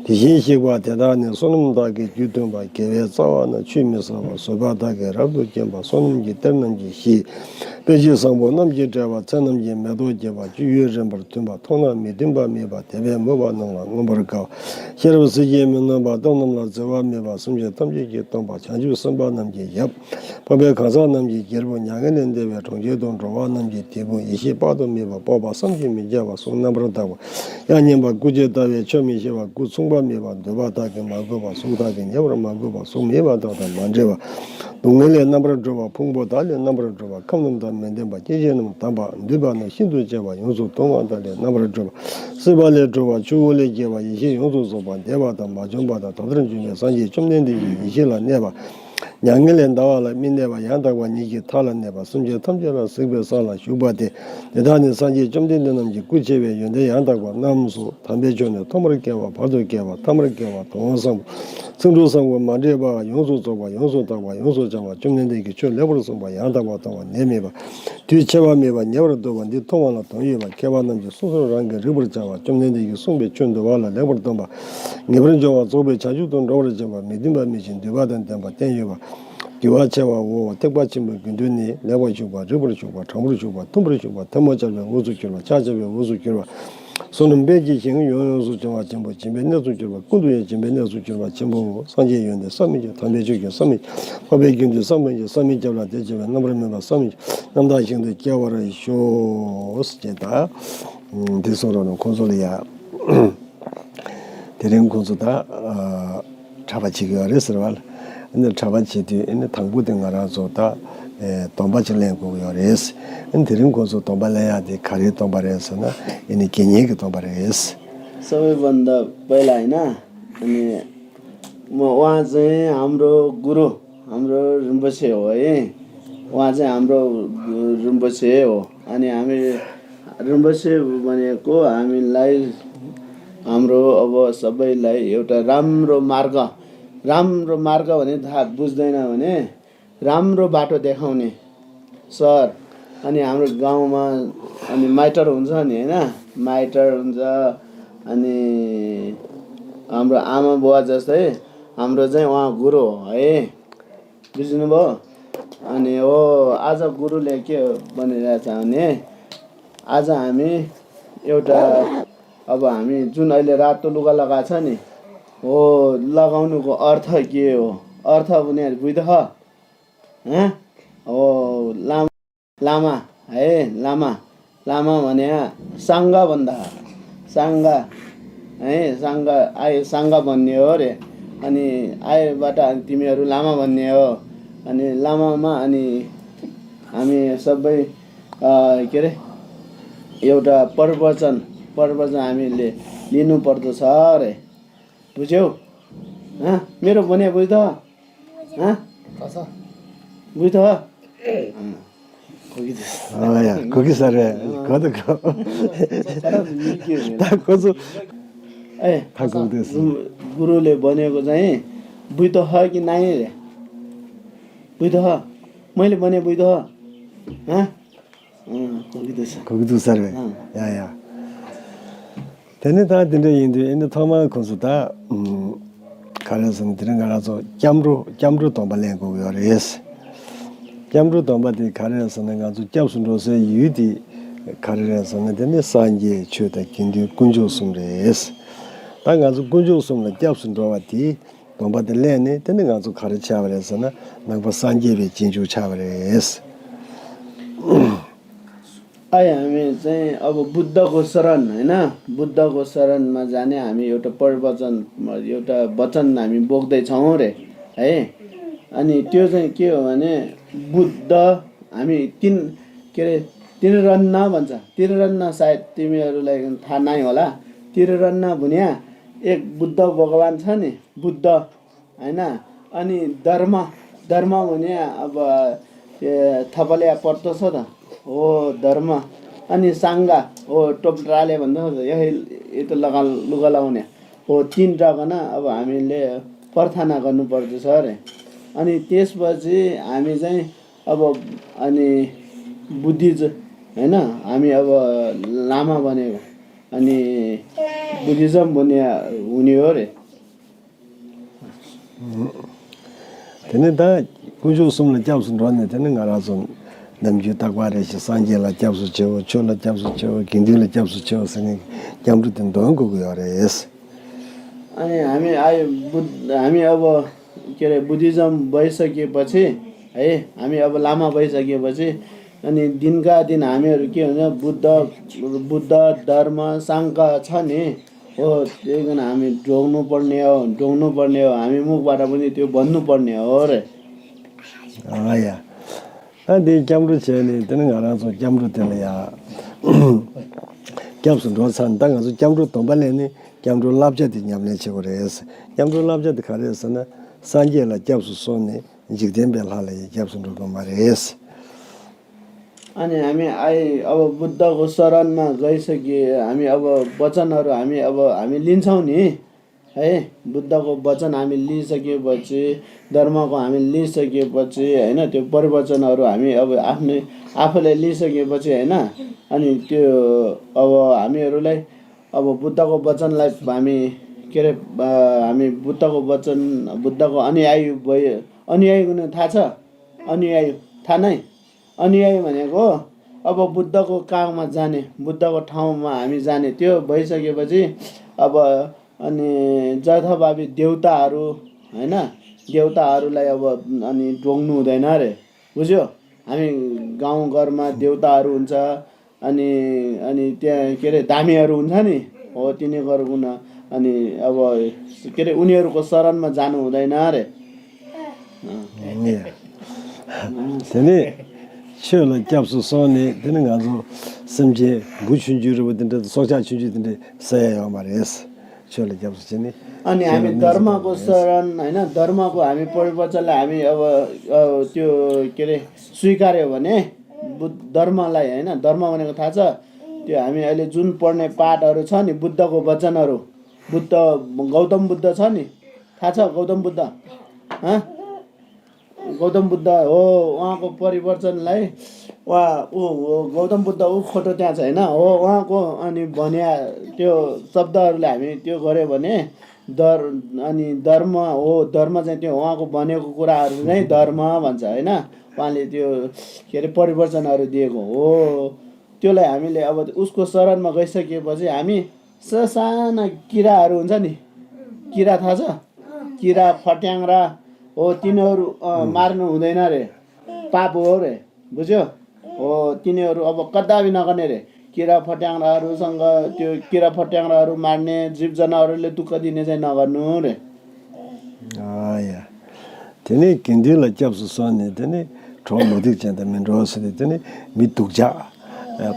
དེ་བཞིན་གཤེགས་པ་དེ་དག་ནི་བསོད་ནམས་དག་གི་རྒྱུ་མཐུན་པ། དགེ་བའི་རྩ་བ་ན་ཆུད་མི་ཟ་བ། བཟོད་པ་དག་གིས་རབ་ཏུ་བརྒྱན་པ། བསོད་ནམས་ཀྱི་གཏེར་རྣམས་ཀྱིས་བཞེས། དཔེ་བྱད་བཟང་པོ་རྣམས་ཀྱིས་སྤྲས་པ། ཚལ་རྣམས་ཀྱི་མེ་ཏོག་རྒྱས་པ། སྤྱོད་ཡུལ་རིམ་པར་མཐུན་པ། མཐོང་ན་མི་མཐུན་པ་མེད་པ། དད་པས་མོས་པ་རྣམས་ལ་མངོན་པར་དགའ་བ། ཤེས་རབ་སྲིད་ཞིའི་མི་ནོར་བ། སྟོབས་རྣམས་ལ་བརྩེ་བ་མེད་པ། སེམས་ཅན་ཐམས་ཅད་ཀྱིས་སྟོན་པ། བྱང་ཆུབ་སེམས་དཔའ་རྣམས་ཀྱི་ཞབས། འཕགས་པའི་གང་ཟག་རྣམས་ཀྱི་རྒྱལ་པོ། མྱ་ངན་ལས་འདས་པའི་གྲོང་ཁྱེར་དུ། འགྲོ་བ་རྣམས་ཀྱི་དེད་དཔོན། ཡེ་ཤེས་དཔག་ཏུ་མེད་པ། སྤོབས་པ་བསམ་གྱིས་མི་ཁྱབ་པ། གཟུགས་རྣམ་པར་དག་པ། དབྱངས་སྙན་པ། སྐུ་ཅི་ལྟ་བའི་ཆ་མི་ཤེས་པ། སྐུ་མཚུངས་པ་མེད་པ། འདོད་པ་དག་གིས་མ་གོས་པ། གཟུགས་དག་གིས་ཉེ་བར་མ་གོས་པ། གཟུགས་མེད་པ་དག་དང་མ་འདྲེས་པ། སྡུག་བསྔལ་ལས་རྣམ་པར་གྲོལ་བ། ཕུང་པོ་དག་ལས་རྣམ་པར་གྲོལ་བ། ཁམས་རྣམས་དང་མི་ལྡན་པ། སྐྱེ་མཆེད་རྣམས་དང་ལྡན་པ། འདུས་པ་རྣམས་ཤིན་ཏུ་སྤྱད་པ། ཡོངས་སུ་གདུང་བ་དག་ལས་རྣམ་པར་གྲོལ་བ། སྲིད་པ་ལས་གྲོལ་བ། ཆུ་བོ་ལས་སྐྱེ་བ། ཡེ་ཤེས་ཡོངས་སུ་རྫོགས་པ། འདས་པ་དང་མ་བྱོན་པ་དང་ད་ལྟར་བྱོན་པའི་སངས་རྒྱས་བཅོམ་ལྡན་འདས་ཀྱི་ཡེ་ཤེས་ལ་གནས་པ། མྱ་ངན་ལས་འདའ་བ་ལ་མི་གནས་པ། ཡང་དག་པ་ཉིད་ཀྱི་མཐའ་ལ་གནས་པ། སེམས་ཅན་ཐམས་ཅད་ལ་གཟིགས་པའི་ས་ལ་བཞུགས་པ་སྟེ། དེ་དག་ནི་སངས་རྒྱས་བཅོམ་ལྡན་འདས་རྣམས་ཀྱི་སྐུ་ཆེ་བའི་ཡོན་ཏན་ཡང་དག་པ་རྣམས་སོ། དམ་པའི་ཆོས་ནི་ཐོག་མར་སྐྱེ་བ། བར་དུ་སྐྱེ་བ། ཐ་མར་སྐྱེ་བ། དོན་བཟང་པོ། ཚིག་འབྲུ་བཟང་པོ་མ་འདྲེས་པ། ཡོངས་སུ་རྫོགས་པ། ཡོངས་སུ་དག་པ། ཡོངས་སུ་བྱང་བ། བཅོམ་ལྡན་འདས་ཀྱི་ཆོས་ལེགས་པར་གསུངས་པ། ཡང་དག་པར་མཐོང་བ། ནད་མེད་པ། དུས་ཆད་པ་མེད་པ། ཉེ་བར་འདུག་པ། འདི་མཐོང་བ་ལ་དོན་ཡོད་པ། མཁས་པ་རྣམས་ཀྱིས་སོ་སོ་རང་གིས་རིག་པར་བྱ་བ། བཅོམ་ལྡན་འདས་ཀྱིས་གསུངས་པའི་ཆོས་འདུལ་བ་ལ་ལེགས་པར་སྟོན་པ། ངེས་པར་འབྱུང་བ། རྫོགས་པའི་བྱང་ཆུབ་ཏུ་འགྲོ་བར་བྱེད་པ། མི་མཐུན་པ་མི་བྱེད། འདུས་པ་དང་ལྡན་པ། བརྟན་གཡོ་བ། རྒྱུ་བ་ཆེ་བའོ། ཐེག་པ་ཆེན་པོའི་དགེ་འདུན་ནི། ལེགས་པར་ཞུགས་པ། རིགས་པར་ཞུགས་པ། དྲང་པོར་ཞུགས་པ། མཐུན་པར་ཞུགས་པ། ཐལ་མོ་སྦྱར་བའི་འོས་སུ་གྱུར་པ། ཕྱག་བྱ་བའི་འོས་སུ་གྱུར་པ། བསོད་ནམས་དཔལ་གྱི་ཞིང་། ཡང་ཡོངས་སུ་སྦྱོང་བ་ཆེན་པོ། སྦྱིན་པའི་གནས་སུ་གྱུར་པ། ཀུན་ཏུ་ཡང་སྦྱིན་པའི་གནས་སུ་གྱུར་པ་ཆེན་པོའོ། སངས་རྒྱས་ཡོན་ཏན་བསམ་མི་ཁྱབ། དམ་པའི་ཆོས་ཀྱི་བསམ་མི་ཁྱབ། འཕགས་པའི་དགེ་འདུན་བསམ་མི་ཁྱབ། བསམ་མི་ཁྱབ་ལ་དད་བྱེད་པའི། རྣམ་པར་སྨིན་པ་བསམ་མི་ཁྱབ། རྣམ་དག་ཞིང་དུ་སྐྱེ་བར་ཤོག་ཅེས་དང་། འདི་གསུང་རོགས་གནང་། ཁོང་ཚོ་ལ་ཡ། དེ་རིང་ཁོང་ཚོ་ད་ཨ་གྲྭ་པ་བྱེད་ཀྱི་ཡོད་རེད་ཟེར་བ་ལ། ཨ་ནི་གྲྭ་པ་བྱེད་དུས་ཨ་ནི་དང་པོ་དེ་ང་རང་ཚོ་ད་ཨེ་སྡོམ་པ་ཅིག་ལེན་དགོས་ཀྱི་ཡོད་རེད། ཨ་ནི་དེ་རིང་ཁོང་ཚོ་སྡོམ་པ་ལེན་ཡག་དེ་ག་རེའི་སྡོམ་པ་རེད་ཟེར་ན། ཨ་ནི་དགེ་བསྙེན་གྱི་སྡོམ་པ་རེད། सबैभन्दा पहिला होइन, अनि म, उहाँ चाहिँ हाम्रो गुरु, हाम्रो रिम्पोछे हो है। उहाँ चाहिँ हाम्रो रिम्पोछे हो। अनि हामी रिम्पोछे भनेको हामीलाई, हाम्रो, अब सबैलाई एउटा राम्रो मार्ग, राम्रो मार्ग भने थाहा बुझ्दैन भने राम्रो बाटो देखाउने सर। अनि हाम्रो गाउँमा अनि माइटर हुन्छ नि, होइन? माइटर हुन्छ, अनि हाम्रो आमा बुवा जस्तै हाम्रो चाहिँ उहाँ गुरु हो है। बुझ्नुभयो? अनि हो, आज गुरुले के भनिरहेछ भने, आज हामी एउटा, अब हामी जुन अहिले रातो लुगा लगाएको छ नि, हो, लगाउनुको अर्थ के हो? अर्थ उनीहरू बुझ्दछ? हँ? हो, लामा, लामा है, लामा। लामा भने साङ्गा भन्दा, साङ्गा है, साङ्गा, आए साङ्गा भन्ने हो अरे। अनि आएबाट अनि तिमीहरू लामा भन्ने हो। अनि लामामा अनि हामी सबै, अ, के अरे, एउटा प्रवचन, प्रवचन हामीले लिनुपर्दछ अरे। बुझ्यौ? हँ? मेरो भने बुझ्दछ? हँ? बुझ्दछ? अँ। खोकी दिस। अँ, या, खोकी सर, कता गयो? ཁོ་ཚོ། ए, ད་གོང་དུ། गुरुले भनेको चाहिँ बुझ्दछ कि नाइ रे? बुझ्दछ? मैले भने बुझ्दछ? हँ? अँ, खोकी दिस। खोकी दिस सर। अँ। या, या। དེ་ནི་ད་དེ་འདྲ་ཡིན་དུས། ཨེ་ནི་ཐོག་མར་ཁོང་ཚོ་ད་ཨམ་ག་རེ་ཟེར་ན། དེ་རིང་ང་རང་ཚོ་སྐྱབས་འགྲོ། སྐྱབས་འགྲོ་སྡོམ་པ་ལེན་དགོས་ཀྱི་ཡོད་རེད། སྐྱབས་འགྲོ་སྡོམ་པ་དེ་ག་རེ་རེད་ཟེར་ན། ང་ཚོ་སྐྱབས་སུ་འགྲོ་སའི་ཡུལ་དེ་ག་རེ་རེད་ཟེར་ན། དེ་ནི་སངས་རྒྱས་ཆོས་དང་དགེ་འདུན་དཀོན་མཆོག་གསུམ་རེད། ད་ང་ཚོ་དཀོན་མཆོག་གསུམ་ལ་སྐྱབས་སུ་འགྲོ་བ་དེ། སྡོམ་པ་དེ་ལེན་ནས། དེ་ནི་ང་ཚོ་ག་རེ་ཆགས་པ་རེད་ཟེར་ན། ནང་པ་སངས་རྒྱས་པའི་རྗེས་འཇུག་ཆགས་པ་རེད། ཨ་ཡ། हामी चाहिँ अब बुद्धको शरण, होइन, बुद्धको शरणमा जाने हामी एउटा प्रवचन, एउटा वचन हामी बोक्दैछौँ रे है। अनि त्यो चाहिँ के हो भने, बुद्ध, हामी तिन, के अरे, त्रिरत्न भन्छ। त्रिरत्न सायद तिमीहरूलाई थाहा नै होला। त्रिरत्न भन्या एक बुद्ध भगवान छ नि, बुद्ध, होइन? अनि धर्म, धर्म भने अब ए, तपाईँलाई याद पर्दछ त? हो, धर्म। अनि साङ्गा, हो, टोप्राले भन्दछ त, यही, यो त लगा, लुगा लगाउने। हो, तिनवटा भन, अब हामीले प्रार्थना गर्नुपर्दछ अरे। अनि त्यसपछि हामी चाहिँ अब, अनि बुद्धिज, होइन, हामी अब लामा बनेको। अनि बुद्धिज्म पनि हुने हो अरे। དེ་ནས་ད་དཀོན་མཆོག་གསུམ་ལ་སྐྱབས་སུ་འགྲོ་ནས། དེ་ནས་ང་རང་ཚོ་ནམ་རྒྱུན་རྟག་པར་རེ་ཞིག་སངས་རྒྱས་ལ་སྐྱབས་སུ་མཆིའོ། ཆོས་ལ་སྐྱབས་སུ་མཆིའོ། དགེ་འདུན་ལ་སྐྱབས་སུ་མཆིའོ་ཟེར་ནས་སྐྱབས་འགྲོ་དེ་འདོན་དགོས་ཀྱི་ཡོད་རེད། अनि हामी आयो बुद्ध हामी अब के अरे बुद्धिज्म भइसकेपछि है, हामी अब लामा भइसकेपछि अनि दिनका दिन हामीहरू के हुन्छ, बुद्ध बुद्ध धर्म सङ्घ छ नि, हो, त्यही कारण हामी ढोग्नु पर्ने हो, ढोग्नु पर्ने हो, हामी मुखबाट पनि त्यो भन्नु पर्ने हो रे। अँ, या। ད་འདི་སྐྱབས་འགྲོ་བྱས་ནས། དེ་ནི་ང་རང་ཚོ་སྐྱབས་འགྲོ་དེ་ལ་ཡ་སྐྱབས་སུ་འགྲོ་ཚར་ནས། ད་ང་ཚོ་སྐྱབས་འགྲོ་སྡོམ་པ་ལེན་ནས་སྐྱབས་འགྲོའི་བསླབ་བྱ་དེ་ཉམས་ལེན་བྱེད་དགོས་རེད། སྐྱབས་འགྲོའི་བསླབ་བྱ་དེ་ག་རེད་ཟེར་ན། སངས་རྒྱས་ལ་སྐྱབས་སུ་སོང་ནས་འཇིག་རྟེན་པའི་ལྷ་ལ་ཡ་སྐྱབས་སུ་འགྲོ་དགོས་མ་རེད། अनि हामी आयो अब बुद्धको शरणमा गइसके हामी अब वचनहरू हामी अब हामी लिन्छौँ नि है। बुद्धको वचन हामी लिइसकेपछि, धर्मको हामी लिइसकेपछि, होइन, त्यो प्रवचनहरू हामी अब आफ्नै आफूले लिइसकेपछि, होइन, अनि त्यो अब हामीहरूलाई अब बुद्धको वचनलाई हामी के अरे, अ, हामी बुद्धको वचन, बुद्धको अनुयायी भए, अनुयायी हुनु थाहा छ? अनुयायी थाहा नै? अनुयायी भनेको अब बुद्धको काखमा जाने, बुद्धको ठाउँमा हामी जाने। त्यो भइसकेपछि अब अनि जथाभावी देवताहरू, होइन, देवताहरूलाई अब अनि ढोग्नु हुँदैन अरे, बुझ्यो? हामी गाउँघरमा देवताहरू हुन्छ, अनि अनि त्यहाँ के अरे धामीहरू हुन्छ नि, हो, तिनीहरू हुन अनि अब के अरे उनीहरूको शरणमा जानु हुँदैन अरे। अँ। དེ་ནས་ཆོས་ལ་སྐྱབས་སུ་སོང་ནས། དེ་ནས་ང་ཚོ་སེམས་ཅན་འབུ་ཆུང་ཆུང་རེད་པ། དེ་འདྲ་སྲོག་ཆགས་ཆུང་ཆུང་དེ་འདྲ་བསད་ཡ་ཡོད་མ་རེད། ཆོས་ལ་སྐྱབས་སུ་བྱས་ནས། अनि ཆོས་ལ་हामी གནས་སུ་धर्मको འགྲོ་བ་རེད། शरण, होइन, धर्मको हामी परिवर्तनलाई हामी अब, अब त्यो के अरे स्वीकार्यो भने, बुद्ध धर्मलाई, होइन, धर्म भनेको थाहा छ? त्यो हामी अहिले जुन पढ्ने पाठहरू छ नि, बुद्धको वचनहरू, बुद्ध, गौतम बुद्ध छ नि, थाहा छ गौतम बुद्ध? हँ? गौतम बुद्ध हो, उहाँको परिवर्तनलाई, उहाँ ऊ हो, गौतम बुद्ध ऊ फोटो त्यहाँ छ, होइन? हो, उहाँको अनि भन्या त्यो शब्दहरूले हामी त्यो गऱ्यो भने धर अनि धर्म हो, धर्म चाहिँ त्यो उहाँको भनेको कुराहरू नै धर्म भन्छ, होइन? उहाँले त्यो के अरे परिवर्तनहरू दिएको हो। त्यसलाई हामीले अब उसको शरणमा गइसकेपछि हामी ससाना किराहरू हुन्छ नि, किरा थाहा छ? किरा फट्याङ्ग्रा हो, तिनीहरू, अँ, मार्नु हुँदैन अरे, पाप हो अरे, बुझ्यो? हो, तिनीहरू अब कदापि नगर्ने अरे। किरा फट्याङ्ग्राहरूसँग, त्यो किरा फट्याङ्ग्राहरू मार्ने, जीव जनावरहरूले दुःख दिने चाहिँ नगर्नु अरे। अँ, या। དེ་ནས་དགེ་འདུན་ལ་སྐྱབས་སུ་སོང་ནས། དེ་ནས་གྲོགས་མུ་སྟེགས་ཅན་དང་མི་འགྲོགས་ཟེར་ནས། དེ་ནས་མི་སྡུག་ཅག་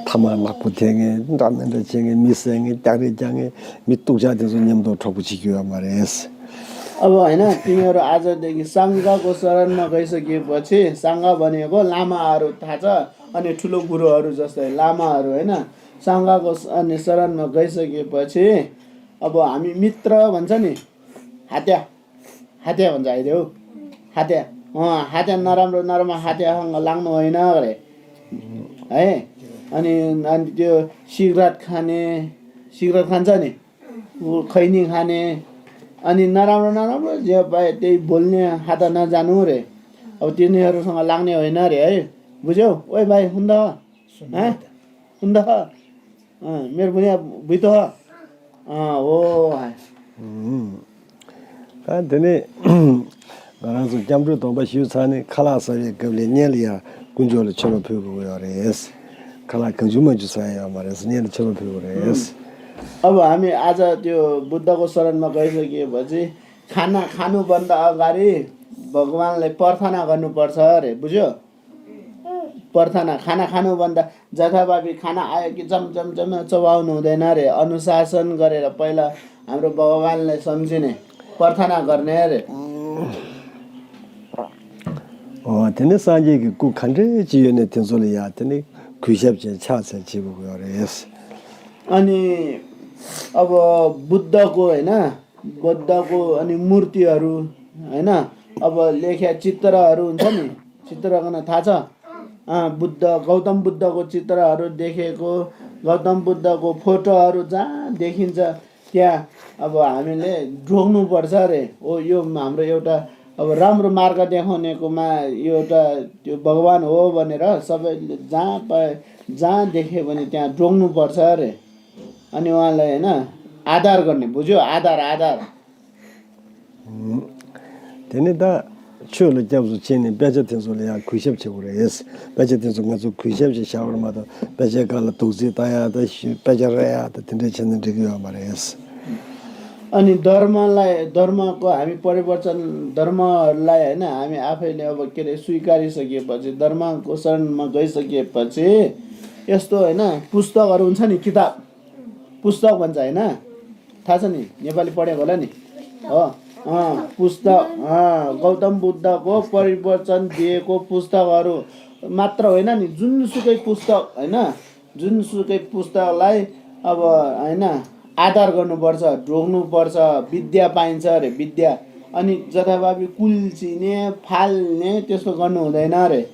ཐ་མག་ནག་པོ་འཐེན་མཁན། འདྲ་མི་འདྲ་བྱེད་མཁན། མི་བསད་མཁན། རྒྱག་རེས་རྒྱག་མཁན། མི་སྡུག་ཅག་དེ་ཚོ་མཉམ་དུ་གྲོགས་པོ་བྱེད་རྒྱུ་ཡོད་མ་རེད། अब होइन, तिनीहरू आजदेखि सङ्घको शरणमा गइसकेपछि, सङ्घ भनेको लामाहरू थाहा छ, अनि ठुलो गुरुहरू जस्तै लामाहरू, होइन, सङ्घको स- अनि शरणमा गइसकेपछि अब हामी मित्र भन्छ नि, हात्या, हात्या भन्छ, होइन हौ, हात्या। अँ, हात्या, नराम्रो नराम्रो हात्यासँग लाग्नु होइन अरे है। अनि अनि त्यो सिगरेट खाने, सिगरेट खान्छ नि, ऊ खैनी खाने, अनि नराम्रो नराम्रो जे पायो त्यही बोल्ने, हात नजानु रे। अब तिनीहरूसँग लाग्ने होइन रे है, बुझ्यौ? ओइ भाइ, हुन्छ? हँ? हुन्छ? अँ, मेरो बुनिया बुझ्दो? अँ, हो। ཨ། དེ་ནས་ང་རང་ཚོ་སྐྱབས་འགྲོའི་སྡོམ་པ་ཞུས་ཚར་ནས། ཁ་ལག་ཟ་བའི་སྐབས་ལ་སྔོན་ལ་ཡ་དཀོན་མཆོག་ལ་མཆོད་པ་ཕུལ་དགོས་ཀྱི་ཡོད་རེད། ཁ་ལག་གང་བྱུང་མང་བྱུང་ཟ་ཡ་ཡོད་མ་རེད། སྔོན་ལ་མཆོད་པ་ཕུལ་དགོས་རེད། अब हामी आज त्यो बुद्धको शरणमा गइसकेपछि खाना खानुभन्दा अगाडि भगवानलाई प्रार्थना गर्नुपर्छ अरे, बुझ्यो? प्रार्थना, खाना खानुभन्दा जथाभावी खाना आयो कि जम जम जम चबाउनु हुँदैन अरे। अनुशासन गरेर पहिला हाम्रो भगवानलाई सम्झिने, प्रार्थना गर्ने अरे। ཨོ། དེ་ནི་སངས་རྒྱས་ཀྱི་སྐུ་ག་འདྲས་ཅིག་ཡོད་ནའི་དེ་ཚོ་ལ་ཡ་དེ་ནི་གུས་ཞབས་ཀྱིས་ཕྱག་འཚལ་བྱེད་དགོས་ཀྱི་ཡོད་རེད། अनि अब बुद्धको, होइन, बुद्धको अनि मूर्तिहरू, होइन, अब लेख्या चित्रहरू हुन्छ नि, चित्र गर्न थाहा छ? अँ, बुद्ध, गौतम बुद्धको चित्रहरू देखेको, गौतम बुद्धको फोटोहरू जहाँ देखिन्छ, त्यहाँ अब हामीले ढोग्नुपर्छ अरे। हो, यो हाम्रो एउटा अब राम्रो मार्ग देखाउनेकोमा यो एउटा त्यो भगवान हो भनेर सबैले जहाँ पाए, जहाँ देखे पनि त्यहाँ ढोग्नुपर्छ अरे। अनि उहाँलाई, होइन, आदर गर्ने, बुझ्यो? आदर, आदर। དེ་ནི་ད་ཆོས་ལ་སྐྱབས་སུ་མཆི་ནས་དཔེ་ཆ་དེ་ཚོ་ལ་ཡང་གུས་ཞབས་བྱེད་དགོས་རེད། དཔེ་ཆ་དེ་ཚོ་ང་ཚོ་གུས་ཞབས་ཀྱིས་བཞག་པར་མ་གཏོགས། དཔེ་ཆའི་སྒང་ལ་རྡོག་རྫིས་བཏང་ཡག་དང་ཞུ- དཔེ་ཆ་རལ་ཡག་དང་དེ་འདྲ་བྱས་ན་འགྲིག་གི་ཡོད་མ་རེད། अनि धर्मलाई, धर्मको हामी परिवर्तन, धर्महरूलाई, होइन, हामी आफैले अब, के अरे, स्वीकारिसकेपछि, धर्मको शरणमा गइसकेपछि यस्तो, होइन, पुस्तकहरू हुन्छ नि, किताब, पुस्तक भन्छ, होइन? थाहा छ नि, नेपाली पढेको होला नि। हो, अँ, पुस्तक, अँ, गौतम बुद्धको परिवर्तन दिएको पुस्तकहरू मात्र होइन नि, जुनसुकै पुस्तक, होइन, जुनसुकै पुस्तकलाई अब, होइन, आदर गर्नुपर्छ, ढोग्नुपर्छ। विद्या पाइन्छ अरे, विद्या। अनि जथाभावी कुल्चिने, फाल्ने त्यस्तो गर्नु हुँदैन अरे,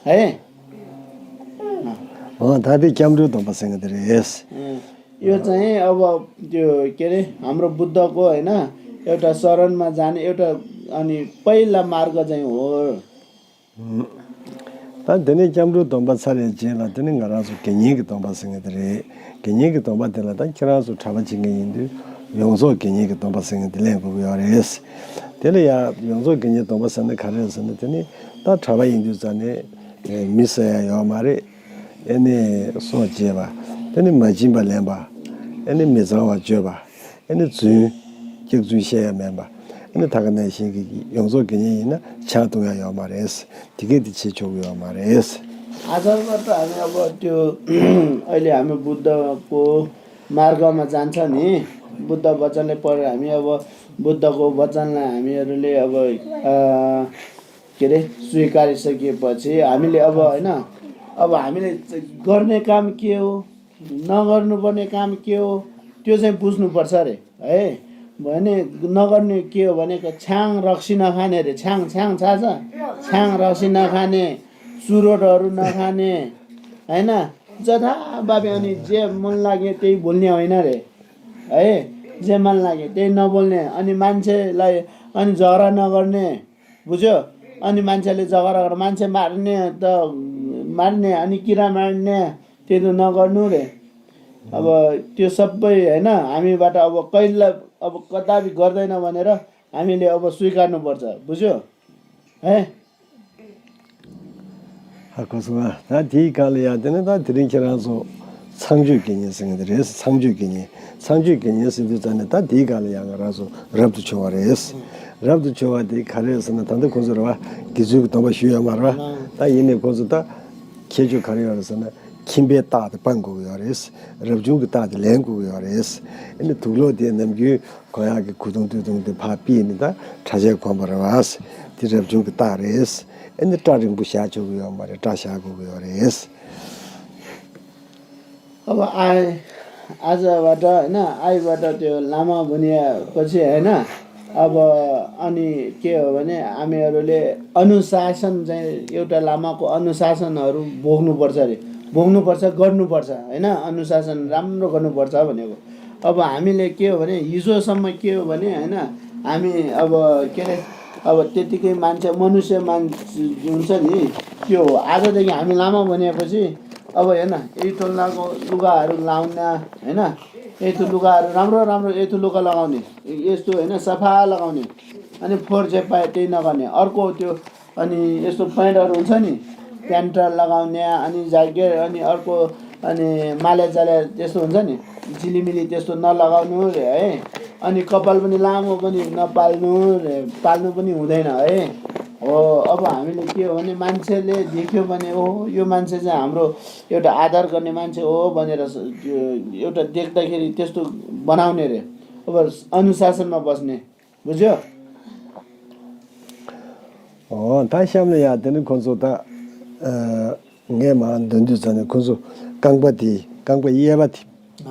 है। अँ, ད་དེ་སྐྱབས་འགྲོའི་སྡོམ་པ་ཟེར་མཁན་དེ་རེད། अँ, यो चाहिँ अब त्यो, के अरे, हाम्रो बुद्धको, होइन, एउटा शरणमा जाने एउटा, अनि पहिला मार्ग चाहिँ हो। ད་དེ་ནས་སྐྱབས་འགྲོའི་སྡོམ་པ་ཚར་བའི་རྗེས་ལ་དེ་ནས་ང་རང་ཚོ་དགེ་བསྙེན་གྱི་སྡོམ་པ་ཟེར་མཁན་དེ་རེད། དགེ་བསྙེན་གྱི་སྡོམ་པ་དེ་ལ་ད་ཁྱེད་རང་ཚོ་གྲྭ་པ་བྱེད་མཁན་ཡིན་དུས་ཡོངས་རྫོགས་དགེ་བསྙེན་གྱི་སྡོམ་པ་ཟེར་མཁན་དེ་ལེན་དགོས་ཀྱི་ཡོད་རེད། དེ་ལ་ཡང་ཡོངས་རྫོགས་དགེ་བསྙེན་སྡོམ་པ་ཟེར་ན་ག་རེ་རེད་ཟེར་ན། དེ་ནི་ད་གྲྭ་པ་ཡིན་དུས་ཙང་ནས་མི་གསོད་ཡག་ཡོད་མ་རེད། ཨེ་ནི་སྲོག་བཅད་པ། དེ་ནི་མ་བྱིན་པ་ལེན་པ། ཨེ་ནི་མི་གཙང་བ་སྤྱོད་པ། ཨ་ནི་རྫུན། སྐྱག་རྫུན་བཤད་ཡག་མེད་པ། ཨ་ནི་ད་ག་ནང་བཞིན་གྱི་ཡོངས་རྫོགས་དགེ་བསྙེན་ཡིན་ན་ཇ་འཐུང་ཡག་ཡོད་མ་རེད། དེ་གས་དེ་བྱེད་ཆོག་གི་ཡོད་མ་རེད། आजबाट हामी अब त्यो अहिले हामी बुद्धको मार्गमा जान्छ नि, बुद्ध वचनले पढेर हामी अब बुद्धको वचनलाई हामीहरूले अब, अ, के अरे, स्वीकारिसकेपछि हामीले अब, होइन, अब हामीले चाहिँ गर्ने काम के हो, नगर्नुपर्ने काम के हो, त्यो चाहिँ बुझ्नुपर्छ अरे है। भने नगर्ने के हो भने, छ्याङ रक्सी नखाने अरे, छ्याङ, छ्याङ थाहा छ? छ्याङ रक्सी नखाने, चुरोटहरू नखाने, होइन, जथाभावी, अनि जे मन लाग्यो त्यही बोल्ने होइन अरे है। जे मन लाग्यो त्यही नबोल्ने, अनि मान्छेलाई, अनि झगडा नगर्ने, बुझ्यो? अनि मान्छेले झगडा गरेर मान्छे मार्ने त मार्ने, अनि किरा मार्ने, त्यो त नगर्नु रे। अब त्यो सबै, होइन, हामीबाट अब कहिले, अब कदापि गर्दैन भनेर हामीले अब स्वीकार्नुपर्छ, बुझ्यो? है। ཧ་གོ་སོང་ཨ། ད་དེའི་སྒང་ལ་ཡང་དེ་ནི་ད་དེ་རིང་ཁྱེད་རང་ཚོ་ཚངས་སྤྱོད་དགེ་བསྙེན་ཟེར་མཁན་དེ་རེད། ཚངས་སྤྱོད་དགེ་བསྙེན། ཚངས་སྤྱོད་དགེ་བསྙེན་ཟེར་དུས་ཙང་ནས་ད་དེའི་སྒང་ལ་ཡང་ང་རང་ཚོ་རབ་ཏུ་བྱུང་བ་རེད། རབ་ཏུ་བྱུང་བ་དེ་ག་རེ་རེད་ཟེར་ན། ད་ལྟ་ཁོང་ཚོ་རེད་བ། དགེ་ཚུལ་གྱི་སྡོམ་པ་ཞུས་ཡོད་མ་རེད་བ། ད་ཡིན་ནའི་ཁོང་ཚོ་ད་ཁྱད་ཆོས་ག་རེ་ཡོད་རེད་ཟེར་ན། ཁྱིམ་པའི་རྟགས་དེ་སྤང་དགོས་ཀྱི་ཡོད་རེད། རབ་བྱུང་གི་རྟགས་དེ་ལེན་དགོས་ཀྱི་ཡོད་རེད། ཨ་ནི་དུག་ལོག་དེ་ནམ་རྒྱུན་གོན་ཡག་གི་གོས་ཐུང་སྟོད་ཐུང་དེ་ཕར་ཕུད་ནས་ད་གྲྭ་ཆས་གོན་པ་རེད་བ། དེ་རབ་བྱུང་གི་རྟགས་རེད། ཨ་ནི་སྐྲ་རིང་པོ་བཞག་ཆོག་གི་ཡོད་མ་རེད། སྐྲ་བཞར་དགོས་ཀྱི་ཡོད་རེད། अब आए, आजबाट, होइन, आइबाट त्यो लामा बनिएपछि, होइन, अब अनि के हो भने हामीहरूले अनुशासन चाहिँ, एउटा लामाको अनुशासनहरू भोग्नुपर्छ अरे, भोग्नुपर्छ, गर्नुपर्छ, होइन, अनुशासन राम्रो गर्नुपर्छ भनेको। अब हामीले के हो भने हिजोसम्म के हो भने, होइन, हामी अब, के अरे, अब त्यतिकै मान्छे, मनुष्य मान्छे हुन्छ नि, त्यो हो। आजदेखि हामी लामा बनेपछि अब हेर्न, यही टोल्लाको लुगाहरू लाउन, होइन, यस्तो लुगाहरू राम्रो राम्रो यस्तो लुगा लगाउने, यस्तो, होइन, सफा लगाउने, अनि फोहोर जे पायो त्यही नगर्ने। अर्को त्यो, अनि यस्तो प्यान्टहरू हुन्छ नि, प्यान्ट लगाउने, अनि ज्याकेट, अनि अर्को, अनि माले जाले त्यस्तो हुन्छ नि, झिलिमिली त्यस्तो नलगाउनु रे है। अनि कपाल पनि लामो पनि नपाल्नु रे, पाल्नु पनि हुँदैन है। हो, अब हामीले के हो भने मान्छेले देख्यो भने, "ओहो, यो मान्छे चाहिँ हाम्रो एउटा आदर गर्ने मान्छे हो" भनेर स- त्यो एउटा देख्दाखेरि त्यस्तो बनाउने रे। अब अनुशासनमा बस्ने, बुझ्यो? ཨོ། ད་གཤམ་ལ་ཡ་དེ་ནི་ཁོང་ཚོ་ད། ཨ། ངས་མར་འདོན་དུས་ཙམ་ནས་ཁོང་ཚོ་རྐང་པ་དེ། རྐང་པ་གཡས་པ་དེ།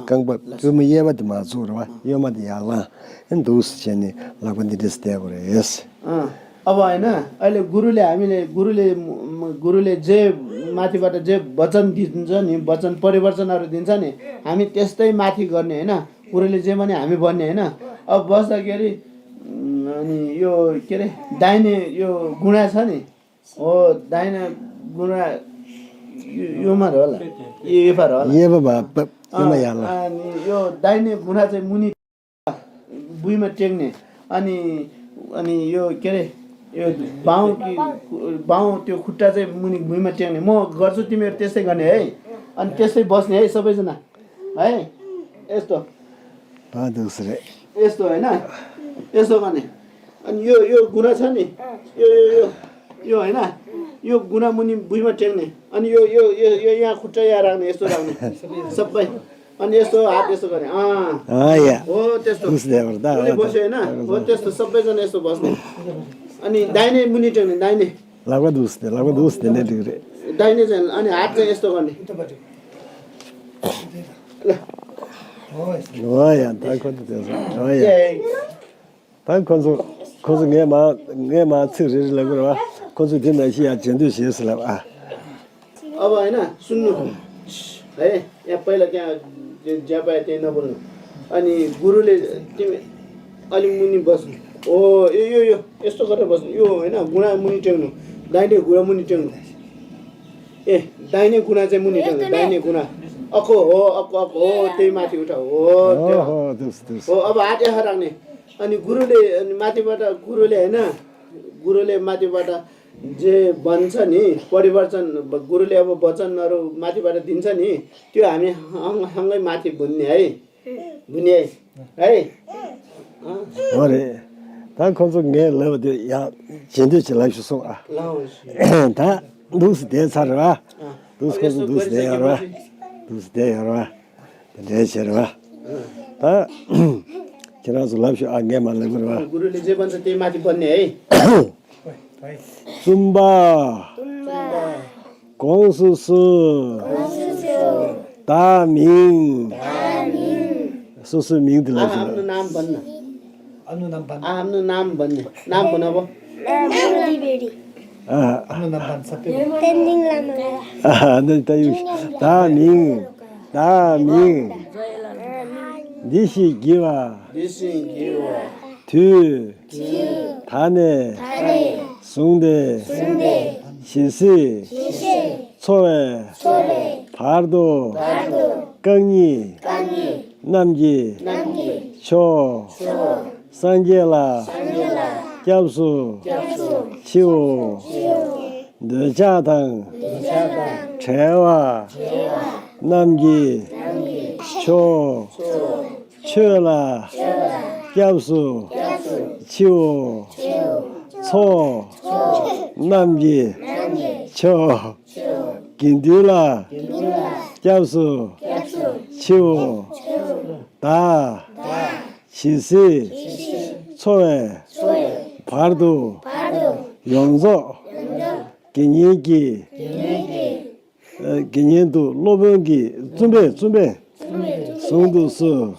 རྐང་པ་པུས་མོ་གཡས་པ་དེ་མར་བཙུགས་རེད་བ། གཡོན་མ་དེ་ཡར་ལངས། ཨེ་འདུག་སེ་བྱས་ནས་ལག་པ་འདི་འདྲས་སེ་བསྡད་དགོས་རེད། अँ, अब होइन, अहिले गुरुले, हामीले गुरुले, गुरुले जे माथिबाट जे वचन दिन्छ नि, वचन परिवर्तनहरू दिन्छ नि, हामी त्यस्तै माथि गर्ने होइन। गुरुले जे भने हामी भन्ने होइन। अब बस्दाखेरि अनि यो के अरे, दाहिने यो गुणा छ नि, हो, दाहिने गुणा यो- योमा होला, यो- योफा होला। 耶和华不- 不那样了。 अनि यो दाहिने गुणा चाहिँ मुनि भुइँमा टेक्ने, अनि अनि यो के अरे, यो बाहुँ कि बाहुँ, त्यो खुट्टा चाहिँ मुनि भुइँमा टेक्ने। म गर्छु, तिमीहरू त्यस्तै गर्ने है। अनि त्यस्तै बस्ने है सबैजना, है। यस्तो, 把都是嘞。 यस्तो होइन, यस्तो गर्ने। अनि यो यो गुना छ नि, यो यो यो यो होइन, यो गुना मुनि भुइँमा टेक्ने। अनि यो यो यो यो यहाँ खुट्टा यहाँ राख्ने, यस्तो राख्ने सबै। अनि यस्तो हात यस्तो गर्ने, अँ, 哎呀， हो त्यस्तो। 都是这样的， उसले बस्यो होइन, हो त्यस्तो सबैजना यस्तो बस्ने। अनि दाहिने मुनि टेक्ने, दाहिने। 老个都是的，老个都是的，那这个人。 दाहिने चाहिँ, अनि हात चाहिँ यस्तो गर्ने। ल। 哎呀，他可能就是，哎呀。 ए, ད་ཁོ་ཚོ་ཁོ་ཚོ་ངས་མ་ངས་མ་ཚིག་རེ་རེ་ལབ་དགོས་རེད་བ། ཁོ་ཚོ་དེ་ནང་བཞིན་ཡང་བྱེད་འདོད་བྱེད་ཟེར་ལབ་ཨ། अब होइन, सुन्नु है, यहाँ पहिला त्यहाँ ज- ज्यापा त्यहाँ नबोल्नु। अनि गुरुले तिमी अलि मुनि बस्नु। हो, यो यो यो यस्तो गरेर बस्नु, यो होइन, गुणा मुनि टेक्नु, दाहिने गुणा मुनि टेक्नु। ए, दाहिने गुणा चाहिँ मुनि टेक्नु, दाहिने गुणा। अर्को हो, अर्को अर्को हो, त्यही माथि उठाऊ। हो, त्यो। हो, दुस दुस। हो, अब हात यहाँ राख्ने। अनि गुरुले, अनि माथिबाट गुरुले होइन, गुरुले माथिबाट जे भन्छ नि, परिवर्तन, गुरुले अब वचनहरू माथिबाट दिन्छ नि, त्यो हामी हङ- हङ्गै माथि बुझ्ने है। बुझ्ने है, है। अँ। 我嘞，ད་ཁོ་ཚོ་ངས་ལབ་པ་དེ་ཡང་བྱེད་འདོད་ཅིག་ལབ་ཤོག་སོང་ཨ། ལའོ་ཤི། ད་འདུག་སེ་བསྡད་ཚར་རེད་བ། འདུག་སེ་ཁོ་ཚོ་འདུག་སེ་བསྡད་ཡོད་རེད་བ། འདུག་སེ་བསྡད་ཡོད་རེད་བ། དེ་འདྲའི་བྱས་རེད་བ། ད་ཁྱེད་རང་ཚོ་ལབ་ཤོག་ཨ། ངས་མ་ལབ་དགོས་རེད་བ། བཙུན་པ། 公孙氏། བདག་མིང་། སོ་སོའི་མིང་དེ་ལ་ཞུ། အာ ཨ་ནི་ད་ཡུག་བདག་མིང་། བདག་མིང་། འདི་ཞེས་བགྱི་བ། དུས། ད་ནས། བཟུང་སྟེ། ཇི་སྲིད། འཚོ་བའི། བར་དུ། རྐང་གཉིས། རྣམས་ཀྱི། མཆོག་སངས་རྒྱས་ལ། སྐྱབས་སུ། མཆིའོ། འདོད་ཆགས་དང་། བྲལ་བ། རྣམས་ཀྱི། མཆོག་ཆོས་ལ། སྐྱབས་སུ། མཆིའོ། ཚོགས། རྣམས་ཀྱི། མཆོག་དགེ་འདུན་ལ། སྐྱབས་སུ། མཆིའོ། བདག་ཇི་སྲིད། འཚོ་བའི། བར་དུ། ཡོངས་རྫོགས། དགེ་བསྙེན་གྱི། དགེ་བསྙེན་དུ་སློབ་དཔོན་གྱིས། བཙུན་པས། བཙུན་པས། བཟུང་དུ་གསོལ།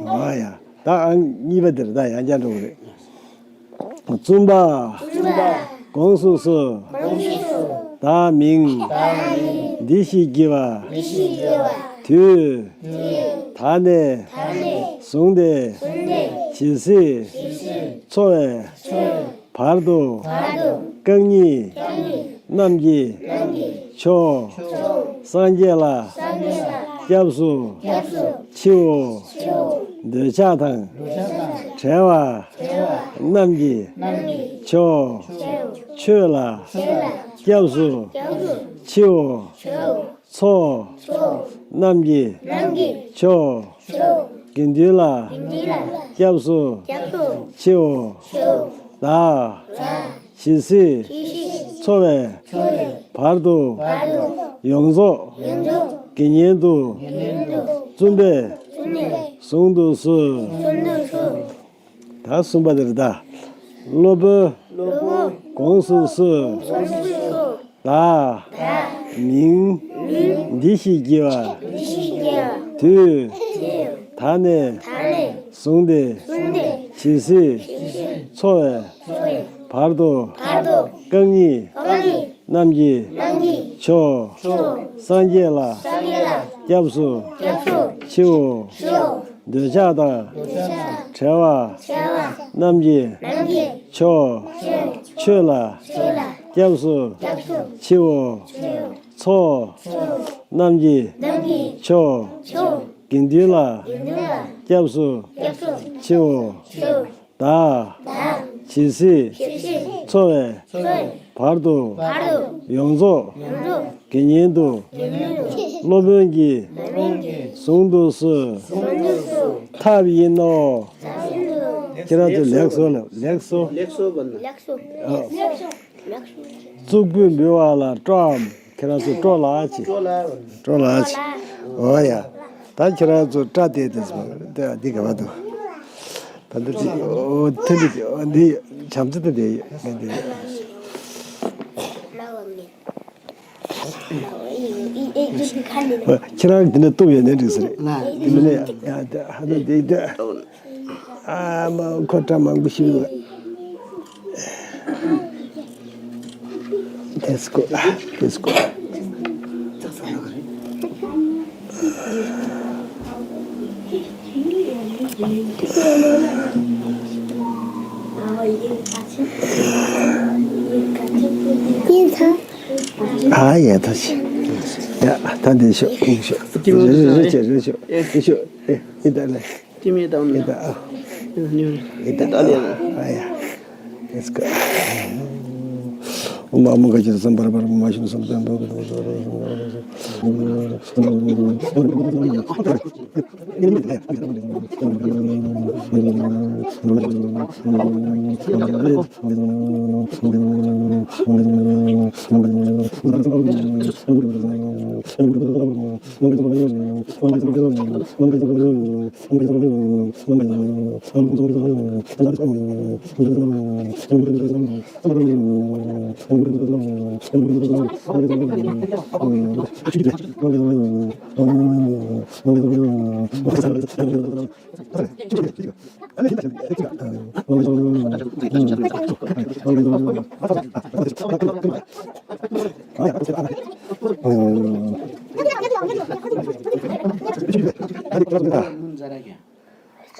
ཨ་ཡ། ད་ཨང་གཉིས་པ་འདིར་ད་ཡང་བསྐྱར་འགྲོ་གི་རེད། བཙུན་པ། 公孙氏། བདག་མིང་། འདི་ཞེས་བགྱི་བ། དུས། ད་ནས། བཟུང་སྟེ། ཇི་སྲིད། འཚོ་བའི། བར་དུ། རྐང་གཉིས། རྣམས་ཀྱི། མཆོག་སངས་རྒྱས་ལ། སྐྱབས་སུ། མཆིའོ། འདོད་ཆགས་དང་། བྲལ་བ། རྣམས་ཀྱི། མཆོག་ཆོས་ལ། སྐྱབས་སུ། མཆིའོ། ཚོགས། རྣམས་ཀྱི། མཆོག་དགེ་འདུན་ལ། སྐྱབས་སུ། མཆིའོ། བདག་ཇི་སྲིད། འཚོ་བའི། བར་དུ། ཡོངས་རྫོགས། དགེ་བསྙེན་དུ། བཙུན་པས། བཟུང་དུ་གསོལ། ད་གསུམ་པ་དེ་རེད་ད། སློབ་དཔོན། 公孙氏། བདག་མིང་། འདི་ཞེས་བགྱི་བ། དུས། ད་ནས། བཟུང་སྟེ། ཇི་སྲིད། འཚོ་བའི། བར་དུ། རྐང་གཉིས། རྣམས་ཀྱི། མཆོག། སངས་རྒྱས་ལ། སྐྱབས་སུ། མཆིའོ། འདོད་ཆགས་དང་། བྲལ་བ། རྣམས་ཀྱི། མཆོག། ཆོས་ལ། སྐྱབས་སུ། མཆིའོ། ཚོགས། རྣམས་ཀྱི། མཆོག། དགེ་འདུན་ལ། སྐྱབས་སུ། མཆིའོ། བདག་ཇི་སྲིད་འཚོ་བའི་བར་དུ། ཡོངས་རྫོགས་དགེ་བསྙེན་དུ། སློབ་དཔོན་གྱིས་གཟུང་དུ་གསོལ། ཐབས་ཡིན་ནོ། ཁྱེད་རང་ཚོས་ལེགས་སོ་ལབ། ལེགས་སོ། ལེགས་སོ་བ་ན། ཨ། གཙུག་ཕུད་འབུལ་བ་ལ་སྤྲོའམ། ཁྱེད་རང་ཚོས་སྤྲོ་ལགས་ཅི། སྤྲོ་ལགས་བ་ན། སྤྲོ་ལགས་ཅི། འོ་ཡ། ད་ཁྱེད་རང་ཚོ་སྐྲ་བལྟས་ཏེ་སོང་། ད་འདི་ག་བ་འདུག་ད་འདི་ཅི། འོ་ཐུན་འདི་འདི་བྱམས་བརྩེ་ད་འདི་འདི། ཁྱེད་རང་འདི་ནས་གཏུབ་ཡོད་ནའི་འགྲིག་ས་རེད། ང་། འདི་མིན་ནས་ཡ་ད་ཧ་ད་འདི་འདི། ཨ་མ་ཁོ་སྐྲ་མང་པོ་ཞིག་ཡོད། དེ་སྐོར། དེ་སྐོར། ཨ་ཡ་ད་ཤི། ཡ་ད་འདི་ཤོག་ཤོག་རེ་རེ་ཤོག་རེ་ཤོག་རེ་ཤོག་ཨེ་ཡི་ད་ལེ། ཏི་མེ་དང་ནི། ཨི་ད་ཨ། ནི། ཨི་ད་ཨ་ལེ། ཨ་ཡ། Let's go. ཨོཾ་ཨཱཿཧཱུྃ་ཀ་ཅི་སམྦྷ་ར་པ་ར་མ་ཤི་སམ་སམ་བྷ་བ།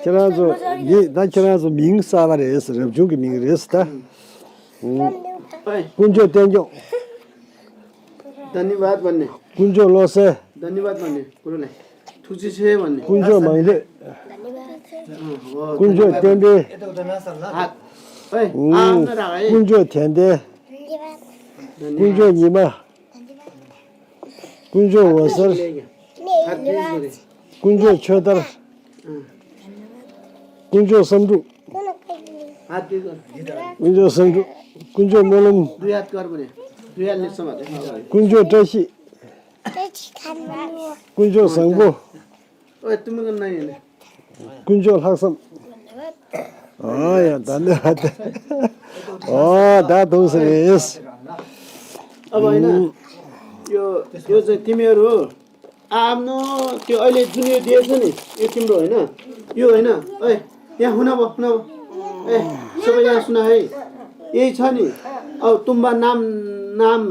ཁྱེད་རང་ཚོ་འདི་ད་ཁྱེད་རང་ཚོ་མིང་གསར་པ་རེད། རབ་བྱུང་གི་མིང་རེད་ད། དཀོན་མཆོག་བསྟན་སྐྱོང་། धन्यवाद भन्ने। དཀོན་མཆོག་བློ་གསལ། धन्यवाद भन्ने कुरोलाई। ཐུགས་རྗེ་ཆེ་भन्ने། དཀོན་མཆོག་མང་ཐོས། དཀོན་མཆོག་བསྟན་འཕེལ། དཀོན་མཆོག་དད་ལྡན། དཀོན་མཆོག་ཉི་མ། དཀོན་མཆོག་འོད་ཟེར། དཀོན་མཆོག་ཆོས་དར། དཀོན་མཆོག་བསམ་འགྲུབ། དཀོན་མཆོག་བསམ་འགྲུབ། དཀོན་མཆོག་སྨོན་ལམ། དཀོན་མཆོག་བཀྲ་ཤིས། དཀོན་མཆོག་བཟང་པོ། དཀོན་མཆོག་ལྷག་བསམ། ཨོ་ཡ་ད་ནི་ཨ་ད། ཨོ་ད་དུང་ཟེར་རེད། ཨ་བ་ཡིན་ན། ཡོ་ཡོ་ཟེར་ཏི་མེ་རུ། ཨ་མནོ་དེ་ཨ་ལེ་ཛུ་ནེ་དེ་ཟེར་ནི་ཡོ་ཏིམ་རོ་ཡིན་ན། ཡོ་ཡིན་ན་ཨེ་ཡ་ཧུ་ན་བ་ཧུ་ན་བ། ཨེ་སོ་བ་ཡ་སུ་ན་ཧེ། ཡེ་ཆ་ནི། ཨ་ཏུམ་བ་ནམ་ནམ།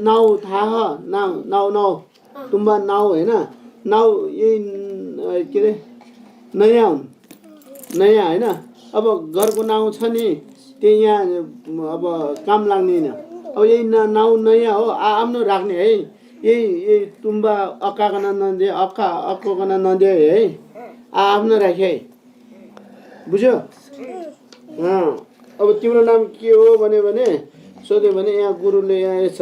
ནའོ་ཐ་ཧ་ནའོ་ནའོ་ནའོ། ཏུམ་པ་ནའོ་ཡིན་ན། ནའོ་ཡིན། ཨ་ཀྱེ་རེ། ན་ཡའམ། ན་ཡ་ཡིན་ན། ཨ་བ་གར་གོ་ནའོ་ཚ་ནི། དེ་ཡ། ཨ་བ་ཀམ་ལང་ནི་ན། ཨ་བ་ཡིན་ན་ནའོ་ན་ཡ་ཨོ་ཨ་ཨམ་ནོ་རག་ནི་ཨེ། ཡེ་ཡེ་ཏུམ་པ་ཨ་ཀ་ག་ན་ན་འདི་ཨ་ཀ་ཨ་ཀོ་ག་ན་ན་འདི་ཨེ། ཨ་ཨམ་ནོ་རག་ཧེ། བུ་ཆོ། ཨ། अब तिम्रो नाम के हो भने, भने सोध्यो भने यहाँ गुरुले यहाँ यस छ।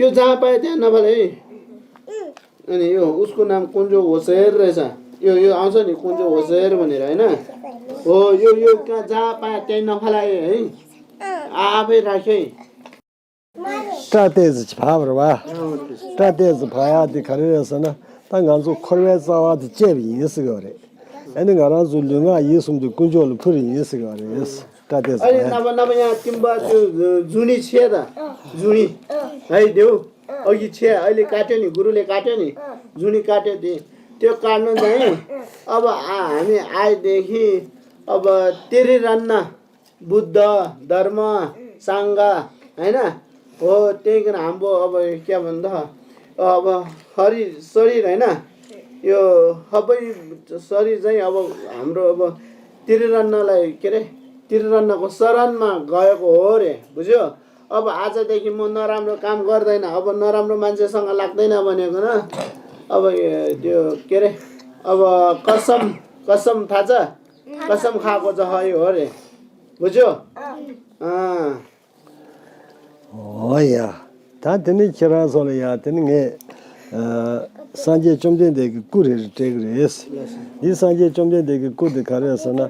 यो जहाँ पायो त्यहाँ नफाले है। अनि यो उसको नाम कुञ्जो होसेर रहेछ। यो, यो आउँछ नि कुञ्जो होसेर भनेर, होइन? हो, यो, यो कहाँ जहाँ पायो त्यहीँ नफालाए है। आ-, आफै राखे। སྐྲ་ཏོག་ཙམ་བག་པ་རེད་བ། སྐྲ་ཏོག་ཙམ་བག་ཡག་དེ་ག་རེ་རེད་ཟེར་ན། ད་ང་ཚོ་འཁོར་བའི་རྩ་བ་དེ་བཅད་པ་ཡིན་ཟེར་གི་རེད། ཨ་ནི་ང་རང་ཚོའི་ལུས་ངག་ཡིད་གསུམ་དེ་དཀོན་མཆོག་ལ་ཕུལ་བ་ཡིན་ཟེར་གི་རེད། སྐྲ་ཏོག་ཙམ་ཨ་ནི་བག་ཡག་རྣམ་པ་རྣམ་པ་ཡང་ཏིམ་པ་ཅུ་ཛུ་ནི་ཆེ་ད་ཛུ་ནི་ཨའི་དེའུ་ཨོ་ཡི་ཆེ་ཨ་ལི་ཀ་ཏེ་ནི་གུ་རུ་ལི་ཀ་ཏེ་ནི་ཛུ་ནི་ཀ་ཏེ་དེ་དེ་ཀ་ནོ་ཛ་ཡིན་ཨ་བ་ཨ་ནི་ཨའི་དེ་ཧི་ཨ་བ་ཏེ་རི་རན་ན། बुद्ध, धर्म, सङ्घ, होइन? हो, त्यही कारण हाम्रो अब क्या भन्दा, अब हरि शरीर होइन, यो हबै शरीर चाहिँ अब हाम्रो अब त्रिरत्नलाई, के अरे, त्रिरत्नको शरणमा गएको हो रे, बुझ्यो? अब आजदेखि म नराम्रो काम गर्दैन, अब नराम्रो मान्छेसँग लाग्दैन भनेको न। अब ए, त्यो, के अरे, अब कसम, कसम थाहा छ? कसम खाएको जस्तै हो रे, बुझ्यो? अँ। འོ་ཡ། ད་དེ་ནི་ཁྱེད་རང་ཚོ་ལ་ཡ་དེ་ནི་ངས་ཨ་སངས་རྒྱས་བཅོམ་ལྡན་འདས་ཀྱི་སྐུ་རེ་རེ་སྤྲད་ཀྱི་རེད། འདི་སངས་རྒྱས་བཅོམ་ལྡན་འདས་ཀྱི་སྐུ་འདི་ག་རེ་ཟེར་ན།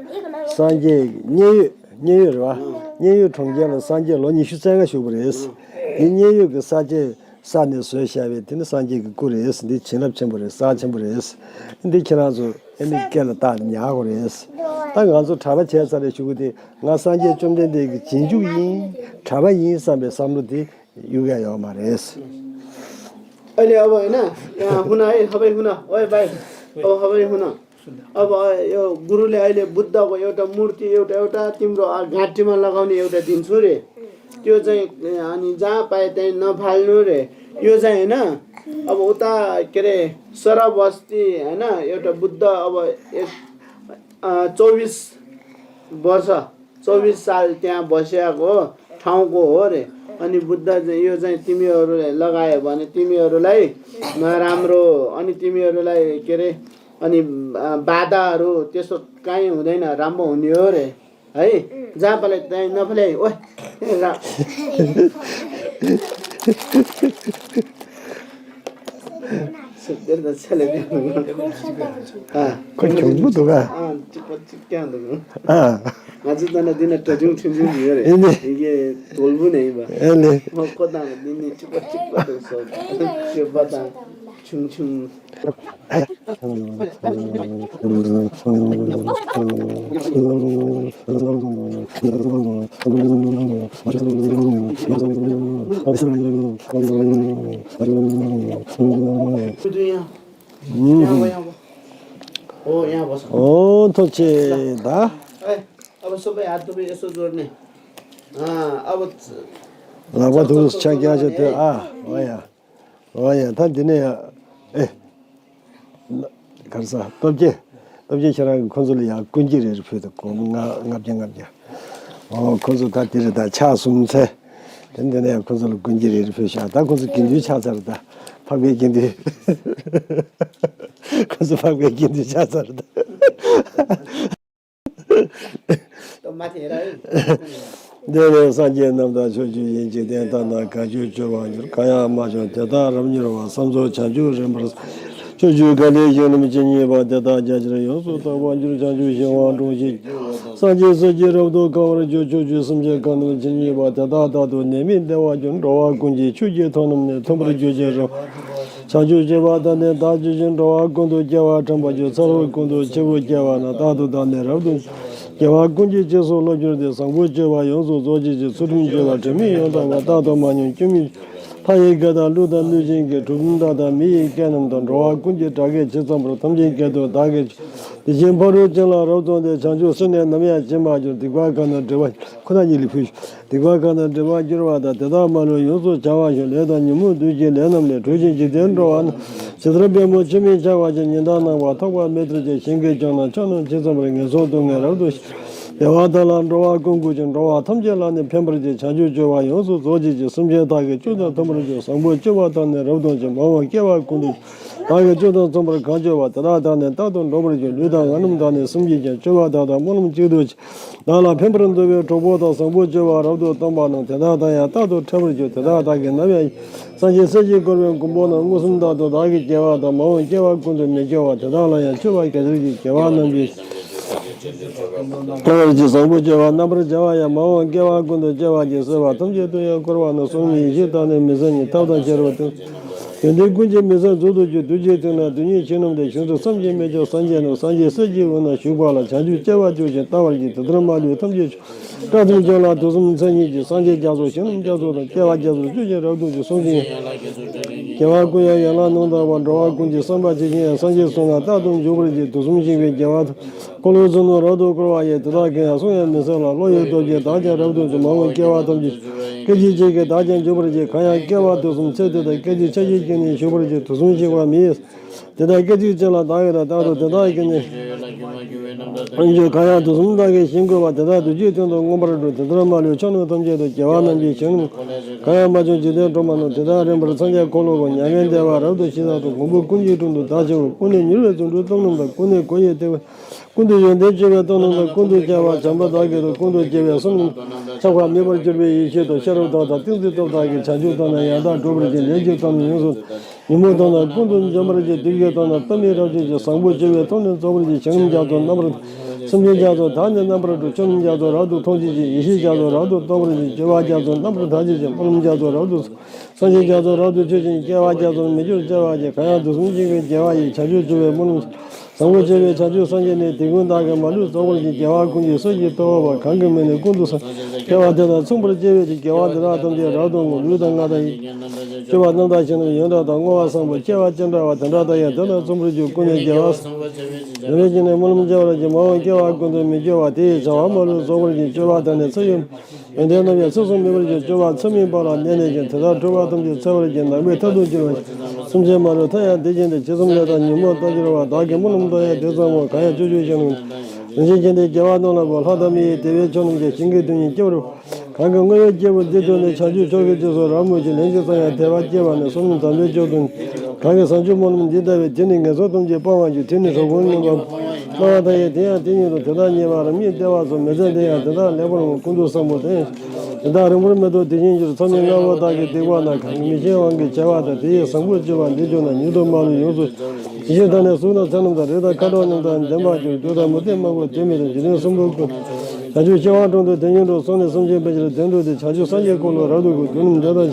སངས་རྒྱས་མཉན་ཡོད་མཉན་ཡོད་རེད་བ། མཉན་ཡོད་གྲོང་ཁྱེར་ལ་སངས་རྒྱས་ལོ་ཉི་ཤུ་རྩ་ལྔ་བཞུགས་པ་རེད། འདི་མཉན་ཡོད་ཀྱི་ས་ཆའི་ས་ནས་བཟོས་བཞག་པའི་དེ་ནི་སངས་རྒྱས་ཀྱི་སྐུ་རེད། འདི་བྱིན་རླབས་ཆེན་པོ་རེད། རྩ་ཆེན་པོ་རེད། འདི་ཁྱེད་རང་ཚོ་ཨ་ནི་སྐེ་ལ་བཏགས་ནས་ཉར་དགོས་རེད། ད་ང་ཚོ་གྲྭ་པ་བྱས་ཚར་རེད་ཞུ་གི་དེ། ང་སངས་རྒྱས་བཅོམ་ལྡན་འདས་ཀྱི་རྗེས་འཇུག་ཡིན། གྲྭ་པ་ཡིན་བསམ་པའི་བསམ་བློ་དེ་གཡུག་ཡ་ཡོད་མ་རེད། अहिले अब होइन, यहाँ हुन है, सबै हुन, ओए भाइ, अब सबै हुन। अब यो गुरुले अहिले बुद्धको एउटा मूर्ति, एउटा, एउटा तिम्रो घाँटीमा लगाउने एउटा दिन्छु रे। त्यो चाहिँ अनि जहाँ पाए त्यहीँ नफाल्नु रे। यो चाहिँ होइन, अब उता, के अरे, सरबस्ती होइन, एउटा बुद्ध अब एक चौबिस वर्ष, चौबिस साल त्यहाँ बसेको ठाउँको हो रे। अनि बुद्ध चाहिँ, यो चाहिँ तिमीहरूले लगायो भने तिमीहरूलाई नराम्रो, अनि तिमीहरूलाई, के अरे, अनि बाधाहरू त्यस्तो कहीँ हुँदैन, राम्रो हुने हो रे। है, जहाँ पाले त्यहीँ नफाले, ओए। ཁོ་གྱོང་པོ་འདུག་ག་ཨ། གཅིག་པ་གཅིག་རྐྱང་འདུག་ཨ། ང་ཚོ་ད་ནི་འདི་ན་གྲྭ་ཆུང་ཆུང་ཆུང་ཡོད་རེད། ཨེ་ནི། ཡི་གེ་དོལ་པོ་ནས་ཡིན་པ། ཨེ་ནི། ཁོ་ཁོ་དང་འདི་ནི་གཅིག་པ་གཅིག་པ་འདུག་སོ། སྤྱོད་པ་དང་ཆུང་ཆུང་། ཨོ་ཐུགས་རྗེ་ཆེ་ད། अब सबै हात दुवै यसो जोड्ने। अब ལག་པ་དུ་ཆ་རྒྱག་བྱ་དུས་ཨ། ཨོ་ཡ། ཨོ་ཡ། ད་འདི་ནས་ཡ། ཨེ། གར་ས་སྟོབས་རྒྱལ། སྟོབས་རྒྱལ་ཁྱེད་རང་གིས་ཁོ་ཚོ་ལ་ཡ་སྐུ་འགྱེད་རེ་རེ་ཕུལ་དང་། གོང་ལྔ་ལྔ་བརྒྱ་ལྔ་བརྒྱ། ཨོ་ཁོ་ཚོ་ད་དེ་རེད། ད་ཕྱག་གསུམ་འཚལ། དེ་འདི་ནས་ཡ་ཁོ་ཚོ་ལ་སྐུ་འགྱེད་རེ་རེ་ཕུལ་ཤག་ད་ཁོ་ཚོ་དགེ་འདུན་ཆགས་ཚར། ད་འཕགས་པའི་དགེ་འདུན། ཁོ་ཚོ་འཕགས་པའི་དགེ་འདུན་ཆགས་ཚར། ད། དེ་ལས་སངས་རྒྱས་རྣམས་དང་ཕྱོགས་བཅུའི་ཡེ་ཤེས་ལྡན་དག་རྣམས་གང་བྱུང་སྤྱོད་པར་འགྱུར། གང་ཡང་མ་བྱུང་དེ་དག་རབ་མྱུར་བར། བསམ་རྫོགས་བྱང་ཆུབ་རིམ་པར། ཕྱོགས་བཅུའི་དགེ་ལྡན་གཞོན་ནུ་ཇི་སྙེད་པ། དེ་དག་རྒྱ་ཆེར་ཡོངས་སུ་དག་པར་འགྱུར། བྱང་ཆུབ་ཤིང་དབང་དྲུང་ཞིག་སངས་རྒྱས་སྲས་ཀྱིས་རབ་ཏུ་གང་བར་གྱུར། ཕྱོགས་བཅུའི་སེམས་ཅན་གང་རྣམས་ཇི་སྙེད་པ། དེ་དག་རྟག་ཏུ་ནད་མེད་བདེ་བར་གྱུར། འགྲོ་བ་ཀུན་གྱི་ཆོས་ཀྱི་མཐུ་རྣམས་ནི། མཐུན་པར་གྱུར་ཅིང་རབ་བྱང་ཆུབ་སྤྱོད་པ་དང་ནི། བདག་ཇི་བཞིན་འགྲོ་བ་ཀུན་ཏུ་སྐྱེ་བ་དྲན་པར་གྱུར། ཚེ་རབས་ཀུན་ཏུ་ཆོས་ཀྱི་སྐྱེ་བ་ན། རྟག་ཏུ་བདག་ནི་རབ་ཏུ་སྐྱེ་བ་ཀུན་གྱི་རྗེས་སུ་སློབ་གྱུར་ཏེ། བཟང་པོ་སྤྱོད་པ་ཡོངས་སུ་རྫོགས་བྱེད་ཅིང་། ཚུལ་ཁྲིམས་སྤྱོད་པ་དྲི་མེད་ཡོངས་དག་པ། རྟག་ཏུ་མ་ཉམས་སྐྱོན་མེད། ལྷ་ཡི་སྐད་དང་ཀླུ་དང་གནོད་སྦྱིན་སྐད། གྲུལ་བུམ་དག་དང་མི་ཡི་སྐད་རྣམས་དང་། འགྲོ་བ་ཀུན་གྱི་སྒྲ་སྐད་ཇི་ཙམ་པར། ཐམས་ཅད་སྐད་དུ་བདག་གིས་ཆོས། དེ་བཞིན་ཕ་རོལ་ཕྱིན་ལ་རབ་རྫོགས་ཏེ། བྱང་ཆུབ་སེམས་ནི་ནམ་ཡང་ཞེན་པར་གྱུར། སྡིག་པ་གང་དང་བསྒྲིབས་པ་ཁོ་ན་ཉིད་ལས་ཕུལ། སྡིག་པ་གང་དང་བསྒྲིབས་པར་གྱུར་པ་དང་། དེ་དག་མ་ལུས་ཡོངས་སུ་བྱང་བར་ཤོག་ལས་དང་ཉོན་མོངས་བདུད་ཀྱི་ལས་རྣམས་ལས། གྲོལ་ཞིང་འཇིག་རྟེན་འགྲོ་བ་རྣམས། ཇི་ལྟར་པདྨོ་ཆུ་མིག་འཆར་བ་བཞིན། ཉི་ཟླ་ནག་པོ་ཐོགས་པ་མེ་ལྟར་གྱུར། ཞིང་གི་ལྗོངས་ན་ཆུ་རྣམས་ཇི་ཙམ་པར། ངན་སོང་སྡུག་བསྔལ་རབ་ཏུ་ཞི། བདེ་བ་དག་ལ་འགྲོ་བ་ཀུན་འགོད་ཅིང་། འགྲོ་བ་ཐམས་ཅད་ལ་ནི་ཕན་པར་བྱེད། བྱང་ཆུབ་སྤྱོད་པ་ཡོངས་སུ་རྫོགས་བྱེད་ཅིང་། སེམས་ཅན་དག་གི་སྤྱོད་དང་མཐུན་པར་སྤྱོད། བཟང་པོ་སྤྱོད་པ་དག་ནི་རབ་ཏུ་ཞི། མ་འོངས་སྐྱེ་བ་ཀུན་ཏུ་བདག་གིས་ཆོས་དང་མཚུངས་པར་གང་སྤྱོད་པ། དེ་དག་དག་ནི་རྟག་ཏུ་འགྲོགས་པར་འགྱུར། ལུས་དང་ངག་རྣམས་དག་ནི་སེམས་ཀྱིས་ཀྱང་། སྤྱོད་པ་དག་དང་སྨོན་ལམ་གཅིག་ཏུ་བྱས། བདག་ལ་ཕན་པར་འདོད་པའི་གྲོགས་པོ་དག་བཟང་པོ་སྤྱོད་པ་རབ་ཏུ་བསྟན་པ་རྣམས། དེ་དག་དང་ཡང་རྟག་ཏུ་འཕྲད་པར་འགྱུར། དེ་དག་དག་གིས་ནམ་ཡང་སངས་རྒྱས་སྲས་ཀྱིས་བསྐོར་བའི་མགོན་པོ་རྣམས། མངོན་སུམ་དག་ཏུ་བདག་གི་སྐྱེ་བ་དང་། མ་འོངས་སྐྱེ་བ་ཀུན་ཏུ་མི་སྐྱེ་བར། དེ་དག་ལ་ཡང་མཆོད་པ་ག་ཚོད་ཀྱིས་དགེ་བ་རྣམས་ཀྱིས། བཟང་པོ་སྤྱོད་པ་རྣམ་པར་བྱ་བ་ཡང་། མ་འོངས་སྐྱེ་བ་ཀུན་ཏུ་སྐྱེ་བར་བགྱི། བསད་པ་ཐམས་ཅད་དུ་ཡང་བསྐོར་བ་ནི། གསུང་ཉིད་ཡེ་ཤེས་དང་ནི་མི་ཟད་ཉིད། ཐབས་དང་ཤེས་རབ་དང་། ཡོན་ཏན་ཀུན་གྱི་མི་ཟད་གཟུགས་སུ་གྱུར། བདུད་ཀྱི་དུས་ན་བདུད་སྙིང་ཆེ་རྣམས་ཏེ། བྱང་ཆུབ་སེམས་ཀྱིས་མི་ཁྱབ་སངས་རྒྱས་རྣམས། སངས་རྒྱས་སྲས་ཀྱི་དབུས་ན་བཞུགས་པ་ལ། བྱང་ཆུབ་སྤྱད་པ་ཆོས་ཀྱང་བལྟ་བར་བགྱི། དེ་ལྟར་མ་ལུས་ཐམས་ཅད་སྤྱོད། བཀྲ་ཐུབ་ཀྱང་ལ་དུས་གསུམ་མཚན་ཉིད་ཀྱི། སངས་རྒྱས་རྒྱ་མཚོ་ཞིང་རྣམས་རྒྱ་མཚོ་དང་། སྐྱེ་བ་རྒྱ་མཚོ་སྤྱོད་ཅིང་རབ་ཏུ་འབྱུང་། གསུང་ཞིང་དགེ་བ་ཀུན་ཡང་ཡན་ལག་རྣམ་དག་པ། འགྲོ་བ་ཀུན་གྱི་བསམ་པ་ཇི་བཞིན་ཡང་། སངས་རྒྱས་གསུང་ལ་རྟག་ཏུ་འཇུག་པར་བགྱི། དུས་གསུམ་གཤེགས་པའི་རྒྱལ་བ་དང་། འཁོར་ལོའི་ཚོགས་རྣམས་རབ་ཏུ་བསྐོར་བ་ཡི། དེ་དག་གིས་ཡང་གསུང་ཡང་མི་ཟད་ལ། བློ་ཡི་སྟོབས་ཀྱིས་བདག་ཀྱང་རབ་ཏུ་འབྱུང་། མ་འོངས་སྐྱེ་བ་ཐམས་ཅད། སྐད་ཅིག་གཅིག་གིས་བདག་ཀྱང་འཇུག་པར་བགྱི། གང་ཡང་སྐྱེ་བ་དུས་གསུམ་ཚེ་འདི་དང་། སྐད་ཅིག་ཆ་གཅིག་གིས་ནི་གཞོམ་པར་བགྱི། དུས་གསུམ་གཤེགས་པ་མི་ཡི་དེ་དག་སྐད་ཅིག་གཅིག་ལ་བདག་གིས་དང་། རྟག་ཏུ་དེ་དག་གིས་ནི་འཇུག་གང་ཡང་དུས་གསུམ་བདག་གིས་བྱིན་དགོས་པ། དེ་དག་དུས་གཅིག་སྟེང་དུ་མངོན་པར་འགྲུབ། དེ་ལྟར་མ་ལུས་ཕྱོགས་རྣམས་ཐམས་ཅད་དུ། རྒྱལ་བ་རྣམས་ཀྱི་ཞལ་རྣམས་གང་ཡང་མ་བྱོན། འཇིག་རྟེན་གྲོང་མ་རྣམས། དེ་དག་རིམ་པར་སངས་རྒྱས་འཁོར་ལོ་བསྐོར། མྱ་ངན་འདས་པ་རབ་ཏུ་ཞི་དག་ཏུ། གོང་བུ་ཀུན་གྱི་དྲུང་དུ་བདག་བཞུགས་པ། ཀུན་ནས་མྱུར་བའི་རྫུ་འཕྲུལ་སྟོབས་རྣམས་དང་། ཀུན་ནས་གོ་ཡི་ལྟ་བའི། ཀུན་ཏུ་ཡོན་ཏན་སྤྱོད་པའི་སྟོབས་རྣམས་དང་། ཀུན་ཏུ་སྐྱེ་བ་བྱམས་པ་དག་གི་དང་། ཀུན་ཏུ་སྐྱེ་བའི་བསོད་ནམས་ཆགས་པ་མེད་པར་གྱུར་པའི་ཡེ་ཤེས་དང་། ཤེས་རབ་དང་དང་། ཏིང་འཛིན་སྟོབས་དག་གིས། བྱང་ཆུབ་ཐོབ་ནས་ཡང་དག་གྲོལ་བར་བགྱི། ལན་གཅིག་ཙམ་ཡོངས་སུ་ཉོན་མོངས་དག་དང་ཀུན་ཏུ་འཇོམས་པར་བགྱི། བདུད་ཀྱི་དོན་དང་། གཏི་མུག་རབ་བྱེད་ཀྱི། བཟང་པོ་སྤྱོད་པའི་སྟོབས་ནི་རྫོགས་པར་བགྱི། ཞིང་རྣམས་རྒྱ་མཚོ་རྣམ་པར། སེམས་ཅན་རྒྱ་མཚོ་དག་ནི་རྣམ་པར་སྒྲོལ། ཆོས་རྣམས་རྒྱ་མཚོ་རབ་ཏུ་མཐོང་བྱེད་ཅིང་། ཡེ་ཤེས་རྒྱ་མཚོ་རབ་ཏུ་རྟོགས་པར་བྱེད། སྤྱོད་པ་རྒྱ་མཚོ་རྣམ་པར་དག་བྱེད་ཅིང་། སྨོན་ལམ་རྒྱ་མཚོ་རབ་ཏུ། སངས་རྒྱས་རྒྱ་མཚོ་རབ་ཏུ་མཆོད་ཅིང་། སྐྱེ་བ་རྒྱ་མཚོ་མི་འགྱུར་སྤྱད་པར་བགྱི། གང་ཡང་དུས་གསུམ་གཤེགས་པའི་རྒྱལ་བ་ཡི། བྱང་ཆུབ་སྤྱོད་པའི་སྨོན་ལམ། བཟང་པོ་སྤྱོད་པའི་བྱང་ཆུབ་སངས་རྒྱས་ནི། དེ་ཀུན་བདག་གིས་མ་ལུས་རྫོགས་པར་བགྱི། རྒྱལ་བ་ཀུན་གྱི་སྲས་ཀྱི་ཐུ་བོ་བ། གང་གི་མིང་ནི་ཀུན་ཏུ་བཟང་། སྐྱེ་བ་དེ་དང་མཚུངས་པར་སྐྱེ་བའི་ཕྱིར། རྒྱལ་བ་དེ་དག་ཐམས་ཅད་རབ་ཏུ་བསྔོ། ལུས་དང་ངག་དང་ཡིད། སྤྱོད་པ་རྣམ་དག་བཞིན་དུ། ཡོན་བདག་དང་བསྔོ་བ་བཟང་པོ། སྐྱེ་བ་ཅི་འདྲ་བ་དེ་འདྲ་དག་ཡང་། དེ་དང་མཚུངས་པར་གྱུར། ཀུན་ནས་རྒྱལ་བ་དེ་འདྲ་བཞིན་དུ་སྨོན་ལམ་སྐྱེ་བར་བགྱི། མ་འོངས་སྐྱེ་བ་ཀུན་ཏུ་མི་སྐྱེ་བ། དེ་ཡི་བྱ་བ་མ་ལུས་རྫོགས་པར་བགྱི། སྤྱོད་པ་དག་ནི་ཚེ་ཡི། ཡོན་ཏན་རྣམས་ཀྱང་ཚེ་གཟུགས་མེད་པར་གྱུར། སྤྱོད་པ་ཚད་མེད་པ་ལ་གནས་ནས་ཀྱང་། དེ་དག་འཁྲུལ་པ་ཐམས་ཅད་འཚལ་བར་བགྱི། ནམ་མཁའི་མཐར་ཐུག་གྱུར་པ། སེམས་ཅན་མ་ལུས་མཐའ་ཡང་དེ་བཞིན་ཏེ། ཇི་ཙམ་ལས་དང་ཉོན་མོངས་རྟག་གྱུར་པ། བདག་གི་སྨོན་ལམ་དག་ཡང་དེ་ཙམ་མོ། གང་ཡང་སྤྱོད་བྱེད་ཞིང་རིན་ཆེན་གྱི་དེ་རྒྱལ་བ་རྣམས་ལ་དགོངས། ལྷ་དང་མི་ཡི་དེ་བས་མཆོག་རྣམས་ཀྱང་། ཞིང་གི་རྡུལ་སྙེད་སྐྱེ་བོ་འདི་ཐོབ་ནས། གང་གི་དངོས་ཡོད་སྐྱེས་བུ་འདི་ཐོབ་ནས། བྱང་ཆུབ་མཆོག་གི་རྗེས་སུ་རབ་མོས་ཤིང་། ལན་ཅིག་ཙམ་ཡང་དད་པ་སྐྱེས་པ་ནི། བསོད་ནམས་དམ་པའི་མཆོག་ཏུ། གང་གིས་བཟང་སྤྱོད་སྨོན་ལམ་འདི་བཏབ་པའི། དེ་ནི་ངན་སོང་ཐམས་ཅད་སྤང་བར་འགྱུར། དེ་ནི་གྲོགས་པོ་རྣམ་པར་སྨྲ་བ་དག་ཡང་དེ་ཡང་དེ་ཉིད་དུ། དེ་དག་ཉེས་པ་རབ་རྙེད་བདེ་བ་སོགས། མི་བཟད་དེ་ཡང་དེ་དག་ལེགས་པར་བསྔོ། ཀུན་ཏུ་བཟང་པོ་དེ་ཡང་དེ་དག་རིང་པོར་མི་ཐོགས་དེ་བཞིན་གྱུར། མཚམས་མེད་ལྔ་པོ་དག་གིས་བསྡིགས་པ་ན། གང་གིས་མི་ཤེས་དབང་གིས་བྱས་པ་དག་དེ་ཡི་བཟང་པོ་སྤྱོད་པ་འདི་བྱུང་ན། མྱུར་དུ་མ་ལུས་ཡོངས་སུ། ཇི་ཞིག་དང་ནི་གཟུགས་དང་ཚེ་རྣམས་དང་། རིགས་དང་མཁའ་འགྲོ་རྣམས་དང་ལྡན་པར་འགྱུར། བདུད་དང་མུ་སྟེགས་དམག་དཔུང་དེ་མི་ཐོབ། འཇིག་རྟེན་གསུམ་པོ་ཀུན། བྱང་ཆུབ་ཤེས་དབང་དྲུང་དུ་དེ་ཉིད་འགྲོ། བསོད་ནམས་སེམས་ཅན་ཕན་ཕྱིར་དོན་དུ་སྟེ། བྱང་ཆུབ་སངས་རྒྱས་འཁོར་ལོ་རབ་ཏུ་བསྐོར། རྒྱུ་རྣམས་འདི་དག་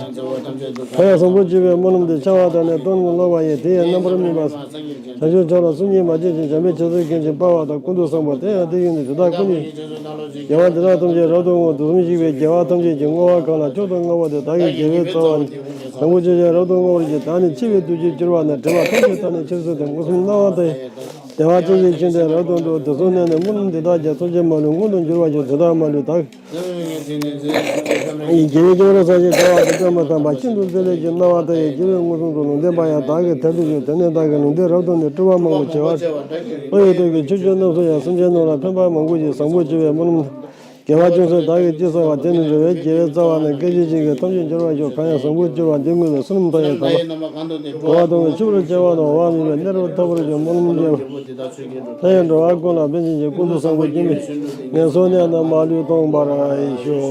གང་ཡང་བཟང་པོ་སྤྱོད་པའི་སྨོན་ལམ་འདི། འཆང་བ་དང་ནི་སྟོབས་རྣམས་ལོག་པ་ཡི། དེ་ཡི་རྣམ་པར་སྨིན་པ། བྱང་ཆུབ་མཆོག་ལ་སུ་གཉིས་མ་སྤྱད་ཅིང་། བྱམས་པའི་ཆོས་སུ་མཁས་ཤིང་དཔའ་བ་དང་། ཀུན་ཏུ་བཟང་པོ་དེ་ཡང་དེ་བཞིན་ཏེ། དེ་དག་ཀུན་ནས་རྒྱལ་བ་དེ་དག་ཐམས་ཅད་རབ་ཏུ་བསྔོ། དུས་གསུམ་གཤེགས་པའི་རྒྱལ་བ་ཐམས་ཅད་ཀྱིས། བསྔོ་བ་གང་ལ་མཆོག་ཏུ་བསྔགས་པ་དེས། བདག་གི་དགེ་བའི་རྩ་བ་ནི། བཟང་པོ་སྤྱོད་ཅིང་རབ་ཏུ་བསྔོ་བར་བགྱི། བདག་ནི་འཆི་བའི་དུས་ཀྱིས་གྱུར་པ་ན། བྲེལ་བ་ཐམས་ཅད་དག་ནས་ཕྱིར་བཟོད་དེ། མངོན་སུམ་སྣང་བ་དང་། བདེ་བ་ཅན་ཞིང་ཆེན་དུ་རབ་ཏུ་འགྲོ། དེ་ཚུར་གནས་ནས་སྨོན་ལམ་འདི་དག་བརྒྱབ། མཚམས་ཅིག་མ་ལུས་མངོན་དུ་འགྱུར་བར་ཤོག་དེ་དག་མ་ལུས་བདག་ཡི་དགེ་བའི་སྐྱེ་བོར་བསམས་ཤིང་། བདེ་བ་དང་བསྟན་པ་དམ་པ་ཤིན་ཏུ་བརྩེ་ལེགས་ཀྱི། སྣང་བ་མཐའ་ཡས་སྐྱེ་བོས་མངོན་སུམ་དུ། ལུང་བསྟན་པ་ཡང་བདག་གིས་དལ་དུ་བྱུང་། དེ་ནས་བདག་གིས་ལུང་བསྟན་རབ་ཏུ་ནི། སྤྲུལ་པ་མང་པོ་བྱེ་བ་ཕོ་ཡི་ཐོག་གི་ཆོས་སྤྱོད་རྣམས་སུ་ཡང་། སེམས་ཅན་རྣམས་ལ་ཕན་པ་མང་པོ་ཞིང་། བཟང་པོ་སྤྱོད་པའི་སྨོན་ལམ་དགེ་བ་ཅུང་ཟད་བདག་གིས་ཅི་བསགས་པ། དེ་ནི་འགྲོ་བའི་དགེ་བའི་རྩ་བ་ན། སྐད་ཅིག་གཅིག་གིས་ཐམས་ཅད་འབྱོར་བར་ཤོག་གང་ཡང་བཟང་པོ་སྤྱོད་པ་འདི་མངོན་དུ། བསོད་ནམས་མཐའ་ཡས་དམ་པ་གང་དུ་གནས། འགྲོ་བ་དོན་ལ་ཆུད་པར་བྱ་བ་དང་། འོག་མིན་པའི་གནས་རབ་ཐོབ་པར་ཤོག་སྨོན་ལམ་རྒྱས་པ། མཐའ་ཡས་འགྲོ་བ་ཀུན་ལ་ཕན་ཕྱིར་བགྱི། ཀུན་ཏུ་བཟང་པོ་སྤྱོད་པའི་ངན་སོང་གནས་རྣམས་མ་ལུས་སྟོངས་པར་ཤོག་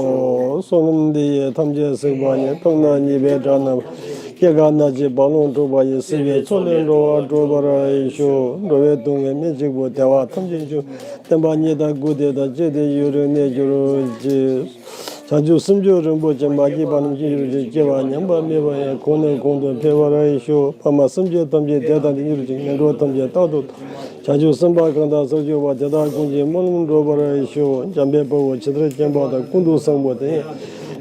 བསོད་ནམས་འདི་ཡིས་ཐམས་ཅད་གཟིགས་པ་ཉིད། ཐོབ་ནས་ཉེས་པའི་དགྲ་རྣམས། སྐྱེ་རྒ་ན་འཆིའི་རྦ་ཀློང་འཁྲུགས་པ་ཡི། སྲིད་པའི་མཚོ་ལས་འགྲོ་བ་སྒྲོལ་བར་ཤོག་འགྲོ་བའི་སྡུག་བསྔལ་སྨན་གཅིག་པུ། བདེ་བ་ཐམས་ཅད་འབྱུང་། བསྟན་པ་ཉིད་དང་སྐུ་དེ་དང་། བཅས་ཏེ་ཡུན་རིང་གནས་གྱུར་ཅིག་བྱང་ཆུབ་སེམས་མཆོག་རིན་པོ་ཆེ། མ་སྐྱེས་པ་རྣམས་སྐྱེ་གྱུར་ཅིག་སྐྱེས་པ་ཉམས་པ་མེད་པ་ཡང་། གོང་ནས་གོང་དུ་འཕེལ་བར་ཤོག་ཕ་མ་སེམས་ཅན་ཐམས་ཅད་བདེ་དང་ལྡན་གྱུར་ཅིག་ངན་འགྲོ་ཐམས་ཅད་རྟག་ཏུ་ཐར། བྱང་ཆུབ་སེམས་དཔའ་གང་དག་ས་བཅུ་པ། དེ་དག་ཀུན་གྱི་སྨོན་ལམ་འགྲུབ་པར་ཤོག་འཇམ་དཔལ་དཔའ་བོས་ཇི་ལྟར་མཁྱེན་པ་དང་། ཀུན་ཏུ་བཟང་པོ་དེ་ཡང་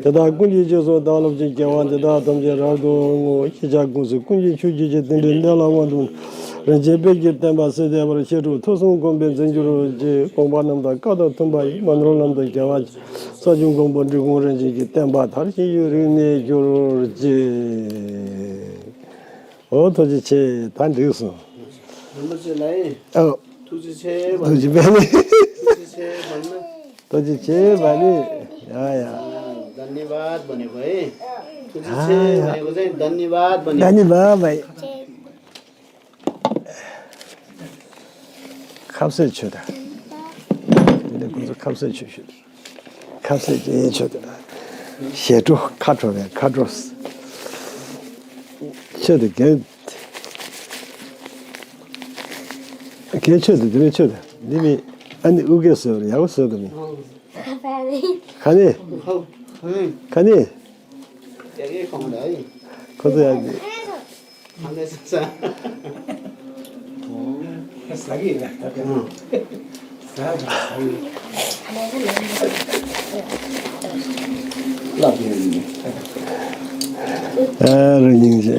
དེ་དག་ཀུན་གྱི་རྗེས་སུ་བདག་སློབ་ཅིང་། དགེ་བ་འདི་དག་ཐམས་ཅད་རབ་ཏུ་བསྔོ། ཤེས་བྱ་ཀུན་གཟིགས་ཀུན་གྱི་ཆོས་ཀྱི་རྗེ། དེ་འདྲའི་གནས་ལ་དབང་དུ་རིན་ཆེན་དཔལ་གྱི་བསྟན་པ་གསལ་འདེབས་པར། བཤད་སྒྲུབ་ཐོས་བསམ་སྒོམ་པས་འཛིན་གྱུར་ཅིག་དགོངས་པ་རྣམ་དག་བཀའ་དང་མཐུན་པ་ཡིས། མ་ནོར་ལམ་དུ་རྒྱལ་བ་ས་སྐྱོང་མགོན་པོ་འབྲི་གུང་རིན་ཆེན་གྱི་བསྟན་པ་དར་ཞིང་ཡུན་རིང་གནས་གྱུར་ཅིག་འོ་ཐུགས་རྗེ་ཆེ། ད་འགྲིག་སོང་། རིན་པོ་ཆེ་ལགས། ཨོ། ཐུགས་རྗེ་ཆེ། ཐུགས་རྗེ་ཆེ། ཐུགས་རྗེ་ཆེ། ཐུགས་རྗེ་ཆེ། ཡ་ཡ། धन्यवाद भनेको है। थुचि छे भनेको चाहिँ धन्यवाद भनेको। धन्यवाद भाइ। ཁ་ཟས་མཆོད་དང་། དེ་ནས་ཁོང་ཚོ་ཁ་ཟས་མཆོད་ཞུ། ཁ་ཟས་ཀྱི་མཆོད་དང་། ཞལ་དྲོ་ཁ་དྲོ་བའི་ཁ་དྲོ། མཆོད་དང་རྒན། རྒན་མཆོད་དང་། འདི་མི་མཆོད་དང་། འདི་མི་ཨ་ནི་ཨུ་གེ་ཟོས་རེད། ཡག་པོ་ཟོས་དང་མི། ག་ནས། ག་ནས། ཁོ་ཚོ་ཡག་གི། ཨ་རུ་སྙིང་རྗེ།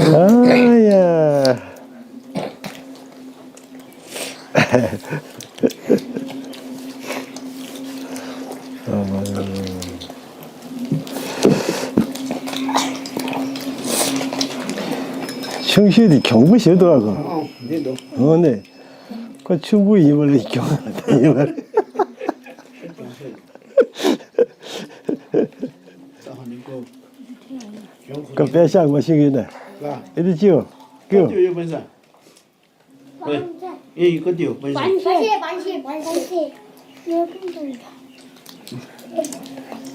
ཨ་ཡ། ཆུང་ཤོས་དེ་གྱོང་པོ་ཞིག་འདུག་ཨ་ཁོ། ཨང་། འདི་འདུག་འོ་ནས། ཁོ་ཆུང་ཀུ་ཡིན་པ་ལས་གྱོང་ཡིན་པ་རེད། ཁོ་པད་ཤག་མ་ཤེས་གི་ན། ཨེ་འདི་ཅི་ཡོད། ཀི་ཡོད། ཡོད་པ་ས། ཨེ་ཡི་ཀ་ཏི་ཡོད་པ་ས།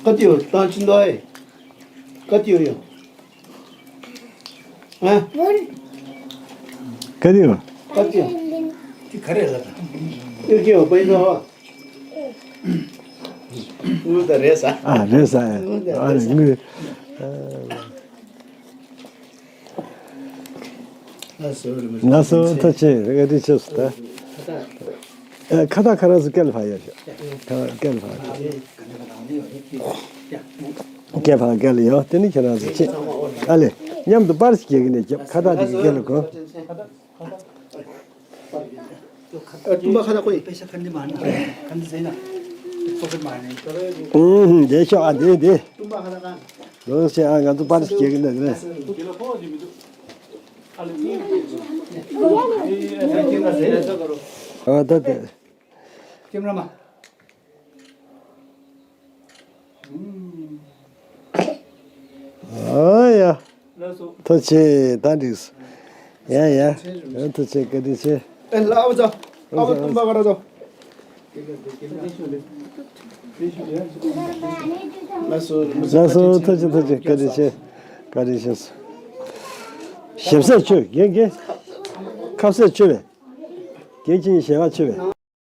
ཀ་ཏི་ཡོད་ཏང་ཆིན་དོ་ཨེ། ཀ་ཏི་ཡོད་ཡོད། ཨ། ག་དེ་ཡོད། ཨ་ཅེ། དེ་ག་རེ་ལ་དང་། ཨེ་ཅེ་ཡོད་པའི་ཚོ། ཨུ་ད་རེད་ས། ཨ་རེད་ས། ཨ་རེད་ས། ཨ་ངུ། ལགས་སོ་ཐུགས་རྗེ་ཆེ། བཀའ་དྲིན་ཆེ་ད། ཨ་ཁ་བཏགས་ཁ་ར་སུ་སྐལ་ཕ་ཡོད་ཤག་ཁ་སྐལ་ཕ། སྐལ་ཕ་སྐལ་ཡོད། དེ་ནི་ཁྱེད་རང་ཚོ་ཅི། ཨ་ལེ། མཉམ་དུ་པར་ཞིག་རྒྱག་གི་ནས་རྒྱབ་ཁ་བཏགས་དེ་སྐལ་གོ། ཨ་ཏུམ་པ་ཁ་བཏགས་ཁོ་ཡིན། པེ་ཤ་ཁ་འདི་མ་ན་ཁ་འདི་ཟེར་ན། ཨུམ་དེ་ཤོག་ཨ་དེ་དེ། ཏུམ་པ་ཁ་བཏགས་ཁ། ལོ་ཞེ་ཨ་ང་ཚོ་པར་ཞིག་རྒྱག་གི་འདུག་རེད། ཨ་ད་དེ། ཨ་ཡ། ཐུགས་རྗེ་ཆེ་ད་འགྲིགས། ཡ་ཡ། ཐུགས་རྗེ་ཆེ་བཀའ་དྲིན་ཆེ། ཨེ་ལ་ཨ་བ་ཙ། ཨ་བ་ཏུམ་པ་ག་ར་ཙོ། ལགས་སོ་ཐུགས་རྗེ་ཆེ་ཐུགས་རྗེ་ཆེ་བཀའ་དྲིན་ཆེ། བཀའ་དྲིན་ཆེ། ཞབས་སེ་ཆོས་རྒན་རྒན། ཁབ་སེ་ཆོས་བས། རྒན་ཁྱེད་ཞལ་བ་ཆོས་བས།